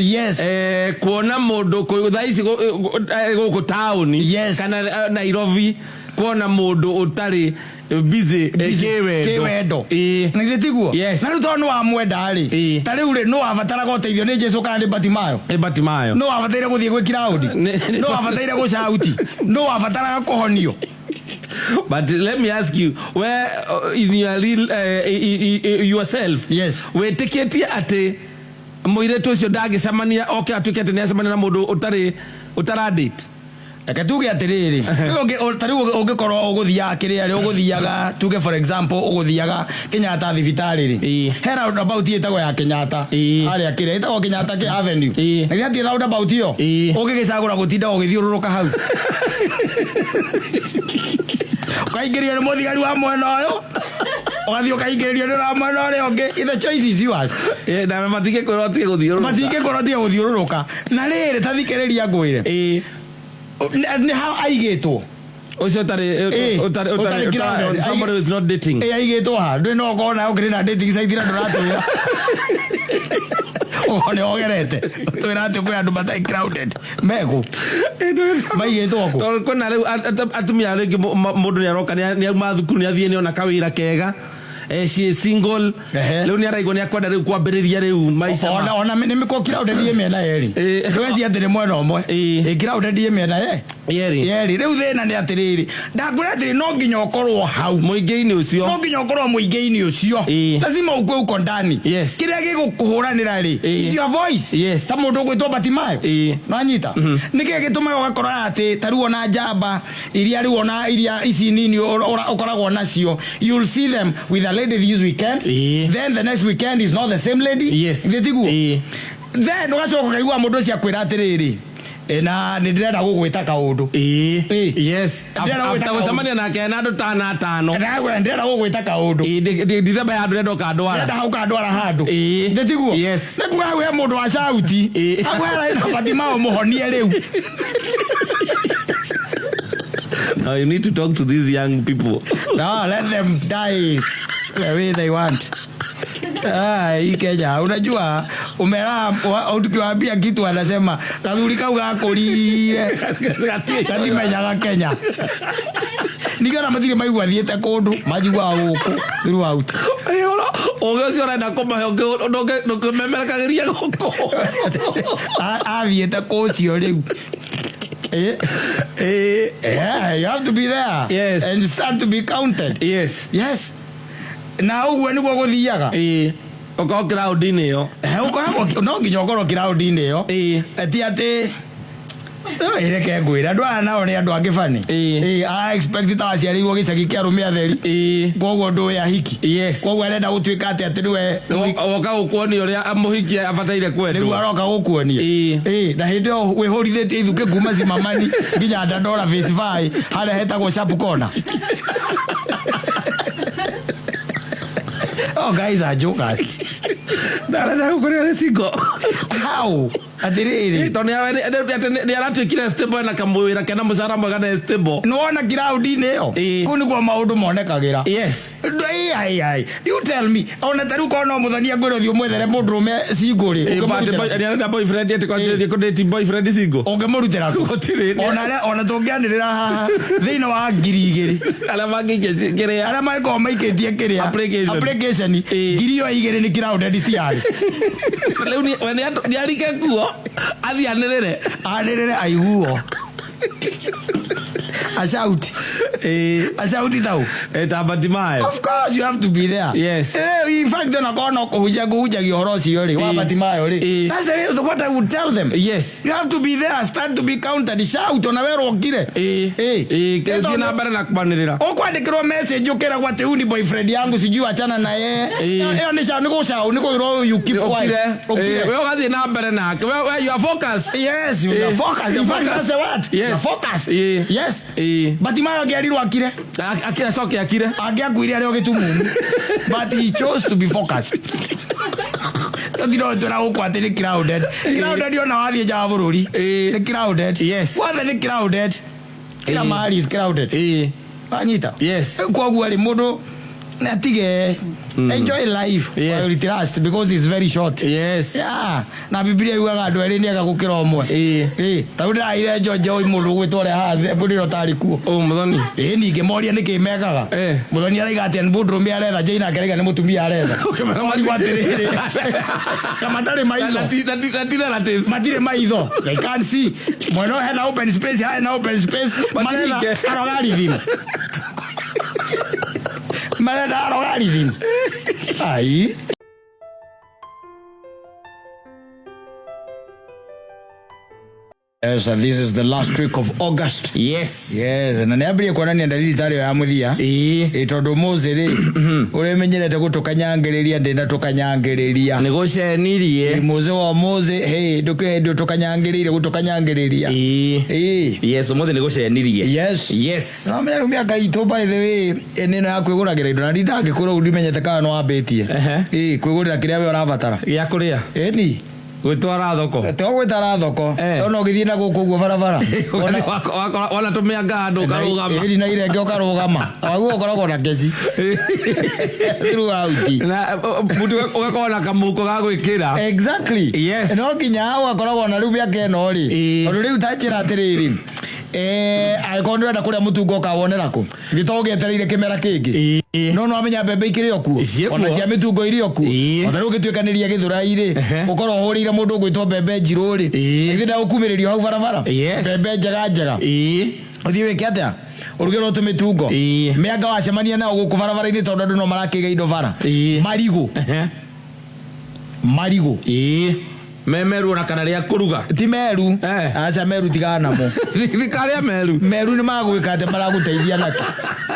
Kuona mũndũ thaa ici gũkũ taũni. Kana Nairobi, kuona mũndũ ũtarĩ busy, Busy. kĩwendo. Kĩwendo. Na githĩ tiguo? Na rĩu tondũ nĩ wamwenda rĩ, ta rĩu rĩ, nũ wabataraga ũteithio nĩ Jesu kana nĩ Batimayo? Nĩ Batimayo. Nũ wabataire gũthiĩ gwĩ kiraũndi? Nũ wabataire gũcauti? Nũ wabataraga kũhonio? But let me ask you, where, in your real, yourself, wĩtĩkĩtie atĩ mũirĩtu ũcio ndangĩcemania oke atuĩke atĩ nĩacemania na mũndũ ũtaradate? Reke tuge atĩrĩrĩ, ta rĩu ũngĩkorwo ũgũthiaga kĩrĩa rĩ, ũgũthiaga, tuge for example, ũgũthiaga Kenyatta thibitarĩ rĩ. He roundabout ĩtagwo ya Kenyatta. Harĩa kĩrĩa, ĩtagwo Kenyatta kĩ Avenue. Na githĩ ti roundabout ĩyo? Ũngĩgĩcagũra gũtinda ũgĩthiũrũrũka hau. Ũkaingĩrio nĩ mũthigari wa mwena ũyũ, ũgathiĩ ũkaingĩrĩrio nĩ wa mwena ũrĩa ũngĩ. The choice is yours. Na matingĩkwĩra ũtige gũthiũrũrũka. Matingĩkwĩra ũtige gũthiũrũrũka. Na rĩrĩ, ta thikĩrĩria ngwĩre. Nĩ ha aigĩtwo? Ũcio ũtarĩ, Ũtarĩ ũtarĩ, grounded. somebody who is not dating. Aigĩtwo ha? Ndũĩ no ũkorwo nawe ũkĩrĩ na dating site na ndũratwĩra. Ũkorwo nĩ wogerete. Ũtwĩra atĩ kwĩ andũ matarĩ grounded. Mekũ? Maigĩtwo kũ? Tondũ kwĩna rĩu atumia rĩngĩ mũndũ nĩ aroka, nĩ auma thukuru, nĩ athiĩ nĩ ona kawĩra kega. She is single. Rĩu nĩ araigua nĩ akwenda rĩu kwambĩrĩria rĩu maica ma- Ona nĩ mĩkũ crowded ĩ mĩena yerĩ. Ndũgeciria atĩ nĩ mwena ũmwe. Ĩ crowded ĩ mĩena Yerĩ. yerĩ. Rĩu thĩna nĩ atĩrĩrĩ, ndakwĩra atĩrĩ, no nginya ũkorwo hau. Mũingĩ-inĩ ũcio. No nginya ũkorwo mũingĩ-inĩ ũcio. Lazima ukue uko ndani. Kĩrĩa gĩgũkũhũranĩra rĩ, is your voice. Ta mũndũ ũgwĩtwo Batimayo. Nwanyita? Nĩkĩĩ gĩtũmaga ũgakora atĩ ta rĩu ona njamba iria rĩu ona iria ici nini ũkoragwo nacio, you'll see them with a lady this weekend. Then the next weekend is not the same lady. Githĩ tiguo? Then ũgacoka ũkaigua mũndũ ũcio akwĩra atĩrĩrĩ, na nĩ ndĩrenda gũgwĩta kaũndũ. Ndĩrenda gũgwĩta After kaũndũ. gũcemania nake na andũ ta na atano. Ndĩrenda gũgwĩta kaũndũ. Ndithemba ya andũ ndĩrenda ũkandwara. Ndĩrenda hau ũkandwara handũ. Githĩ tiguo? Nĩ kuga hau he mũndũ wa cauti. Hau hena na Fatima ũmũhonie rĩu. Now you need to talk to these young people. No, let them die the way they want. Ah, hii Kenya unajua umelaa tukiwaambia kitu anasema gathuri kau gakũrire gatimenyaga Kenya. Ningĩ ona matirĩ maigua thiĩte kũndũ majiguaga gũkũ throughout. Ũgĩ ũcio ũrenda kũmahe ndũngĩmemerekagĩria gũkũ. Athiĩte kũcio rĩu. Eh, yeah, you have to be there. Yes. And start to be counted. Yes. Yes. Na ũguo nĩguo gũthiaga. Ĩĩ. Ũkorwo kĩraũndi-inĩ ĩyo. Eh, ũkoragwo no nginya ũkorwo kĩraũndi-inĩ ĩyo. Ĩĩ. Ti atĩ reke ngwĩre andũ aya nao nĩ andũ angĩ bani. Ĩĩ. Ĩĩ, ara expect ta waciarĩirwo gĩcagi kĩa arũme atheri. Ĩĩ. Koguo ndũĩ ahiki. Yes. Koguo arenda gũtuĩka atĩ atĩ nĩwe Woka gũkuonia ũrĩa mũhiki abataire nĩguo kwendwo. aroka gũkuonia. Ĩĩ. Ĩĩ, na hĩndĩ ĩyo wĩhũrithĩtie ithukĩ kuma Zimamani nginya Dandora Phase 5 harĩa hetagwo Sharp Corner. Oh, guys are jokers. Ndarenda gũkũrĩa nĩ single. How? Atĩrĩrĩ. Tondũ nĩ aratuĩkire stable na kamwĩra kena mũcara mwega na stable. Nĩwona kiraũndi-inĩ ĩyo? Ĩĩ. Kũu nĩkuo maũndũ monekagĩra. Yes. Ai, ai, ai. You tell me. Ona ta rĩu korwo no mũthoni ngwĩre ũthiĩ ũmwethere mũndũrũme single rĩ. Ũngĩmũrutĩra Nĩ arenda boyfriend atĩ kwanjĩrĩria kũdate boyfriend single. Ũngĩmũrutĩra kũ? Gũtirĩ. Ona arĩa- ona tũngĩanĩrĩra haha thĩinĩ wa 2000 Arĩa mangĩikia kĩrĩa. arĩa mangĩkorwo maikĩtie kĩrĩa Application. application Ĩĩ. 2000 nĩ crowded ciarĩ. Rĩu we nĩ arike kuo athiĩ anĩrĩre. Anĩrĩre aiguo. Ashauti. Ashauti tau. Ta Batimayo. Of course you have to be there. Yes. Eh, in fact ona korwo no kũhunjia ngũhunjagia ũhoro ũcio rĩ wa Ĩĩ. Batimayo rĩ. Ĩĩ. That's the reason what I would tell them. Yes. You have to be there, start to be counted, shout ona werwo ũkire. Ĩĩ. Ĩĩ. Ĩĩ, thiĩ na mbere na kwanĩrĩra. Ũkwandĩkĩrwo message ũkĩragwo atĩ huyu ni boyfriend yangu sijui achana na yeye. Ĩĩ. Ĩyo nĩ shout nĩ gũcaũ nĩ kwĩrwo you keep quiet. Ũkire. Ũkire. Ĩĩ, we ũgathiĩ na mbere nake. We you are focused. Yes, you are Ĩĩ. focused. In fact, that's the word. Yes. You are focused. Ĩĩ. Yes. Ĩĩ. Batimayo angĩarirwo akire. Akire acoke akire. Angĩakuire arĩ o gĩtumumu. But he chose to be focused. Tũtirĩ twĩra gũkũ atĩ nĩ crowded. Crowded ona wathiĩ nja wa bũrũri. Ĩĩ. Nĩ crowded. Yes. Guothe nĩ crowded. Kila Ĩĩ. mahali is crowded. Ĩĩ. Wanyita? Yes. Rĩu koguo rĩ mũndũ atige enjoy life Yes. while it lasts because it's very short. Yes. Yeah. Na Biblia yugaga andũ erĩ nĩ ega gũkĩra ũmwe. Ĩĩ. Ĩĩ. Ta rĩu ndĩraire njonjo mũndũ ũgwĩtwo ũrĩa haha bũrũri ũtarĩ kuo. Ũ Muthoni. Ĩĩ ningĩ moria nĩkĩ mekaga. Eh. Mũthoni araiga atĩ nĩ mũndũrũme aretha Jane nake araiga nĩ mũtumia aretha. Ũkĩmera Marigwo atĩrĩrĩ. Ta matarĩ maitho. Na ti relatives. Matirĩ maitho. They can't see. Mwena ũyũ hena open space, haha hena open space. Maretha Matinge. arogarithim. Marenda arogarithim. Ai. Yes, and this is the last week of August. Yes. Yes, na nĩ ambĩrĩrie kuonania dalili tarĩ yo ya mũthia. Ĩĩ. Ĩ tondũ ũmũthĩ rĩ ũrĩa menyerete gũtũkanyangĩrĩria ndĩna tũkanyangĩrĩria. Nĩ gũcenirie. Mũthĩ wa ũmũthĩ hey ndũkĩ tũkanyangĩrĩire gũtũkanyangĩrĩria. Ĩĩ. Ĩĩ. Yes, ũmũthĩ nĩ gũcenirie. Yes. Yes. No menya rĩu mĩaka itũ by the way ĩ nĩ ĩno ya kwĩgũragĩra indo na ndingĩkwĩra ũguo ndimenyete kana nĩ wambĩtie. Ehe. Ĩĩ kwĩgũrĩra kĩrĩa we ũrabatara. Gĩa kũrĩa. Ĩni. Gwĩtwara thoko. To gwĩtara thoko. Eh. Ona ũgĩthiĩ na gũkũ ũguo barabara. Ũgathiĩ wona tũmĩanga handũ ũkarũgama. Ĩni na irenge ũkarũgama. Waguo ũkoragwo na keci. Throughout. Na mũtu ũgakorwo na kamũhuko ga gwĩkĩra. Exactly. Yes. No nginya ũgakoragwo na rĩu mĩaka ĩno rĩ. Ĩĩ. Tondũ rĩu ta njĩra atĩrĩrĩ. Angĩkorwo nĩ ũrenda kũrĩa mũtungo ũkawonera kũ? Gĩto ũgĩetereire kĩmera kĩngĩ. Ĩĩ. No nĩwamenya mbembe ikĩrĩ o kuo. Ciĩ kuo. Ona cia mĩtungo irĩ o kuo. Ĩĩ. Ona rĩu ũgĩtuĩkanĩria Gĩthũrai rĩ, Ehe. ũkorwo ũhũrĩire mũndũ ũgwĩtwo mbembe njirũ rĩ. Ĩĩ. Githĩ ndagũkumĩrĩrio hau barabara? Yes. Mbembe njega njega. Ĩĩ. Ũthiĩ wĩke atĩa? Ũrugĩrwo tũmĩtungo. Ĩĩ. Mĩanga wacemania nao gũkũ barabara-inĩ tondũ andũ no marakĩiga indo bara. Ĩĩ. Marigũ. Ehe. Marigũ. Ĩĩ. Me meru ona kana rĩa kũruga. Ti meru. Eh. Aca meru tigana namo. Nĩ karĩa meru. Meru nĩ magwĩka atĩ maragũteithia nakĩ.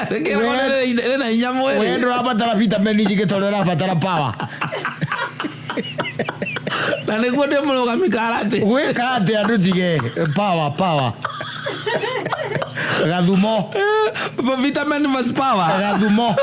Rĩna hinya We mwĩrĩ. ndũrabatara vitamin nyingĩ tondũ ũrabatara power. Na nĩguo ndĩ mũrũgami karate. Gwĩka atĩ andũ tige power power. Gathumo. Vitamin versus power. Gathumo.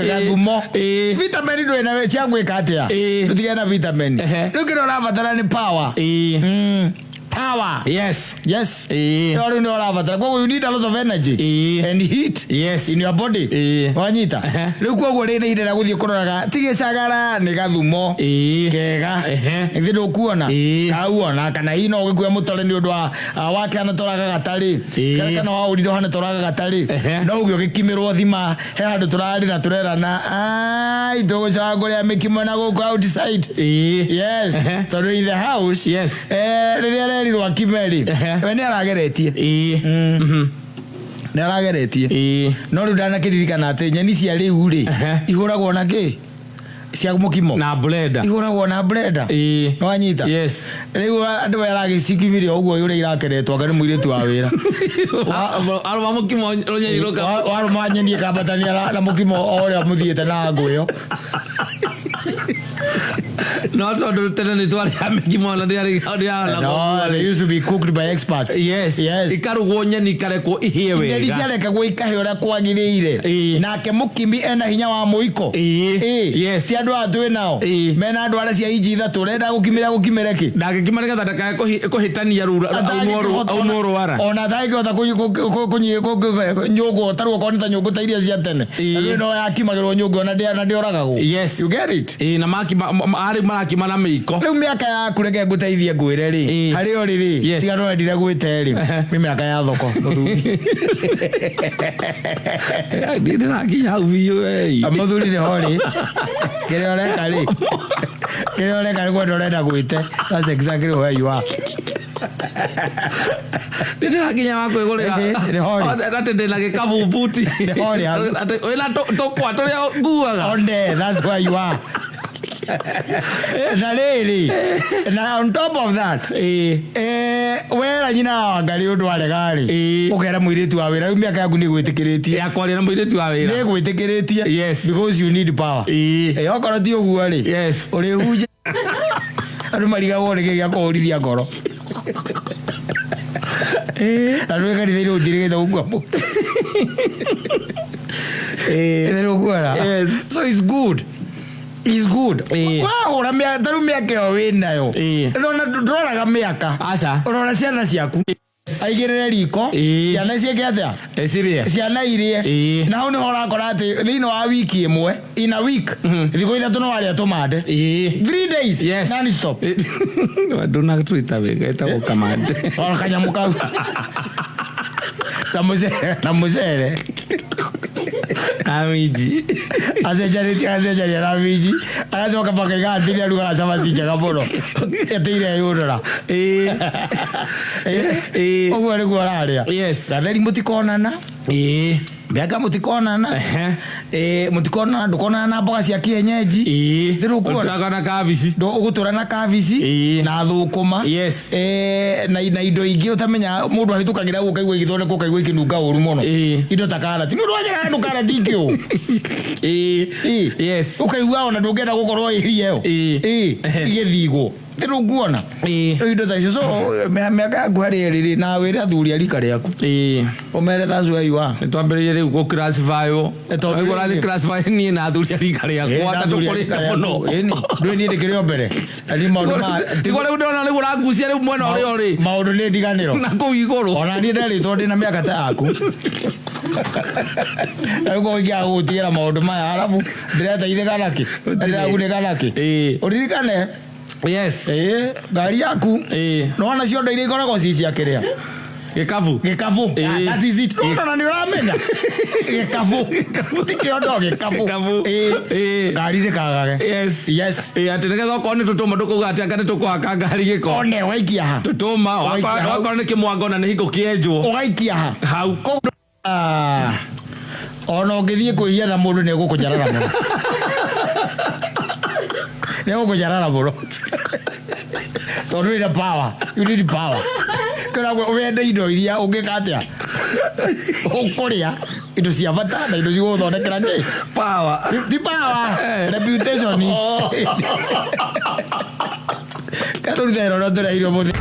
Gathumo. Ĩĩ. Vitamin ndũrĩ na cia gwĩka atĩa? Ĩĩ. Tũtige na vitamin. Ehe. Rĩu kĩrĩa ũrabatara nĩ power. Ĩĩ. Power. Yes. Yes. Ĩĩ. No rĩu nĩ ũrabatara, koguo you need a lot of energy Ĩĩ. and heat Yes. in your body. Ĩĩ. Wanyita? Ehe. Rĩu koguo rĩ nĩ ihinda rĩa gũthiĩ kũroraga ti gĩcagara, nĩ gathumo Ĩĩ. kega. Ehe. Ithe ndũkuona Ĩĩ. kauona kana hihi no ũgĩkue mũtore nĩ ũndũ wa wake hana toraga gatarĩ. Ĩĩ. Kana waũrire hana toraga gatarĩ. Ehe. No ũgĩ ũgĩkimĩrwo thima he handũ tũrarĩ na tũrerana ai tũgũcoka kũrĩa mĩkimo na gũkũ outside. Ĩĩ. Yes. Ehe. Tondũ in the house, Yes. rĩrĩa arerirwo akime rĩ, Ehe. we nĩ arageretie. Ĩĩ. Nĩ arageretie. Ĩĩ. No rĩu ndanakĩririkana atĩ nyeni cia rĩu rĩ, Ehe. ihũragwo na kĩ cia mũkimo? Na blender. Ihũragwo na blender. Ĩĩ. Nĩwanyita? Yes. Rĩu andũ aragĩcikimirie ũguo ũrĩa irakeretwo anga nĩ mũirĩtu wa wĩra. Arũma mũkimo rũnyeni rũka. Warũma nyeni ĩkambatania na mũkimo o ũrĩa mũthiĩte na ngũ ĩyo. No tondũ tene nĩ twarĩa mĩkimo na ndĩarĩ. No, they used to be cooked by experts. Yes. Yes. Ikarugwo nyeni ikarekwo ihĩe Nyeni wega. ciarekagwo ikahĩa ũrĩa kwagĩrĩire. Ĩĩ. Nake mũkimi ena hinya wa mũiko. Ĩĩ. Ĩĩ. Yes. Si andũ aya twĩ nao Ĩĩ. mena andũ arĩa cia inji 3 ũrenda gũkimĩra gũkimĩre kĩ? Ndangĩkima nĩgetha ndakae kũhĩtania rura aumwo rwara. Ona atangĩhota nyũngũ tarĩu okorwo nĩ ta nyũngũ ta iria cia tene. Ĩĩ. Na rĩu no yakimagĩrwo nyũngũ ona ndĩoragagwo. Yes. You get it? Ĩĩ, na makima arĩ marakima na mĩiko. Rĩu mĩaka yaku reke ngũteithie ngwĩre rĩ, Ĩĩ. harĩ ũrĩ rĩ, Yes. tiga ndwendire gwĩte rĩ, nĩ mĩaka ya thoko mũthuri. Ndĩrakinya hau biũ ei. Mũthuri nĩ ho rĩ, kĩrĩa ũreka rĩ, kĩrĩa ũreka nĩ kwenda ũrenda gwĩte. That's exactly where you are. Ndĩrakinya wa kwĩgũrĩra. Ĩĩ, nĩ ho rĩ. Atĩ ndĩna gĩkabu buti. Nĩ ho rĩ hau. Atĩ wĩna tũkwa tũrĩa nguaga. On there, that's where you are. Na rĩrĩ, na on top of that, Ĩĩ. Wera nyina wa Ngarĩ ũndũ arega rĩ, Ĩĩ. ũkera mũirĩtu wa wĩra, rĩu mĩaka yaku nĩ ĩgwĩtĩkĩrĩtie. Ya kwaria na mũirĩtu wa wĩra. Nĩ ĩgwĩtĩkĩrĩtie. Yes. Because you need power. Ĩĩ. Okorwo ti ũguo rĩ, Yes. ũrĩhunja andũ marigagwo nĩ kĩ gĩa kũhũrithia ngoro na ndwĩ kanitha-inĩ ũnjĩrĩgĩte gũkua mũndũ. Nĩ ũkuona? Yes. So it's good. It's good. Ĩĩ. Wahũra ta rĩu mĩaka ĩyo wĩ nayo. Ĩĩ. Ndũrona ndũroraga mĩaka. Aca. Ũrora ciana ciaku. Aigĩrĩre riko. Ĩĩ. Ciana ciĩke atĩa? Ecirie. Ciana irie. Ĩĩ. Na hau nĩho ũrakora atĩ thĩinĩ wa wiki ĩmwe, in a week, thikũ 3 no warĩa tũmande. Ĩĩ. 3 days. Yes. Non stop. Ndũnatwĩta wega, ĩtagwo kamande. Ona kanyamũ kau. Na mũcere, na mũcere. Na minji. Acenjanĩtie acenjania na minji, agacoka makaiga atĩ nĩ arugaga cabaci njega mũno eteire yũrora. Ĩĩ. Ĩĩ. Ũguo nĩguo ũrarĩa. Yes. Gatheri mũtikonana. Ĩĩ. Mĩaka mũtikonana. Ehe. Mũtikonana, ndũkonana na mboga cia kienyeji. Ĩĩ. Thĩ ndũkuona? Ũtũraga na kabici. Ũgũtũra na kabici Ĩĩ. na thũkũma. Yes. Na indo ingĩ ũtamenya mũndũ ahĩtũkagĩra gũkũ ũkaigua igĩthondekwo ũkaigua ikĩnunga ũru mũno. Ĩĩ. Indo ta karati nĩ ũndũ wagera handũ karati ikĩũ. Ĩĩ. Ĩĩ. Yes. Ũkaigua ona ndũngĩenda gũkorwo ĩria ĩyo. Ĩĩ. Ĩĩ. Ehe. Igĩthigwo ndũkuona? Ĩĩ. Rĩu indo ta icio, so mĩaka yaku harĩ ĩrĩ rĩ, na wĩre athuri a rika rĩaku, Ĩĩ. ũmere that's where you are. Nĩ twambĩrĩirie rĩu gũ classify-wo. Eh, tondũ Rĩu ũrathiĩ rĩrĩ- classify niĩ na athuri a rika rĩakwa ta tũkũrĩte mũno. Ndũĩ niĩ ndĩkĩrĩ o mbere. Na niĩ maũndũ ma Tiguo rĩu ndĩrona rĩu ũrangucia rĩu mwena ũrĩa ũrĩ maũndũ nĩ ndiganĩro. Na kũu igũrũ. Ona niĩ nderĩtwo ndĩna mĩaka ta yaku na rĩu korwo ingĩaga gũgũtigĩra maũndũ maya, arabu ndĩreteithĩka nakĩ? Ndĩragunĩka nakĩ? Ĩĩ. Ũririkane. Yes. Ĩĩ, ngari yaku. Ĩĩ. Nĩwona ciondo iria ikoragwo ci cia kĩrĩa? Gĩkabu. Gĩkabu. Ĩĩ. That is it. Nĩwona nĩ ũramenya gĩkabu ti kĩondo, gĩkabu. Gĩkabu. Ĩĩ. Ĩĩ. Ngari ndĩkagage. Yes. Yes. Ĩĩ, atĩ nĩgetha okorwo nĩ tũtũma ndũkauga atĩ anga nĩ tũkũhaka ngari gĩko. One waikia ha? Tũtũma. Ũgaikia hau. Wakorwo nĩ kĩmwango na nĩ hingo kĩenjwo. Ũgaikia ha? Hau. Ah. Ona ũngĩthiĩ kwĩhia na mũndũ nĩ egũkũnyarara mũno, nĩ egũkũnyarara mũno tondũ wĩna power. You need power. Kĩragwo wende indo iria ũngĩka atĩa, ũkũrĩa indo cia bata na indo cigũgũthondekera kĩ? Power. Ti power, reputation. Katũrute wĩra ũrĩa tũreheirwo mũthĩ.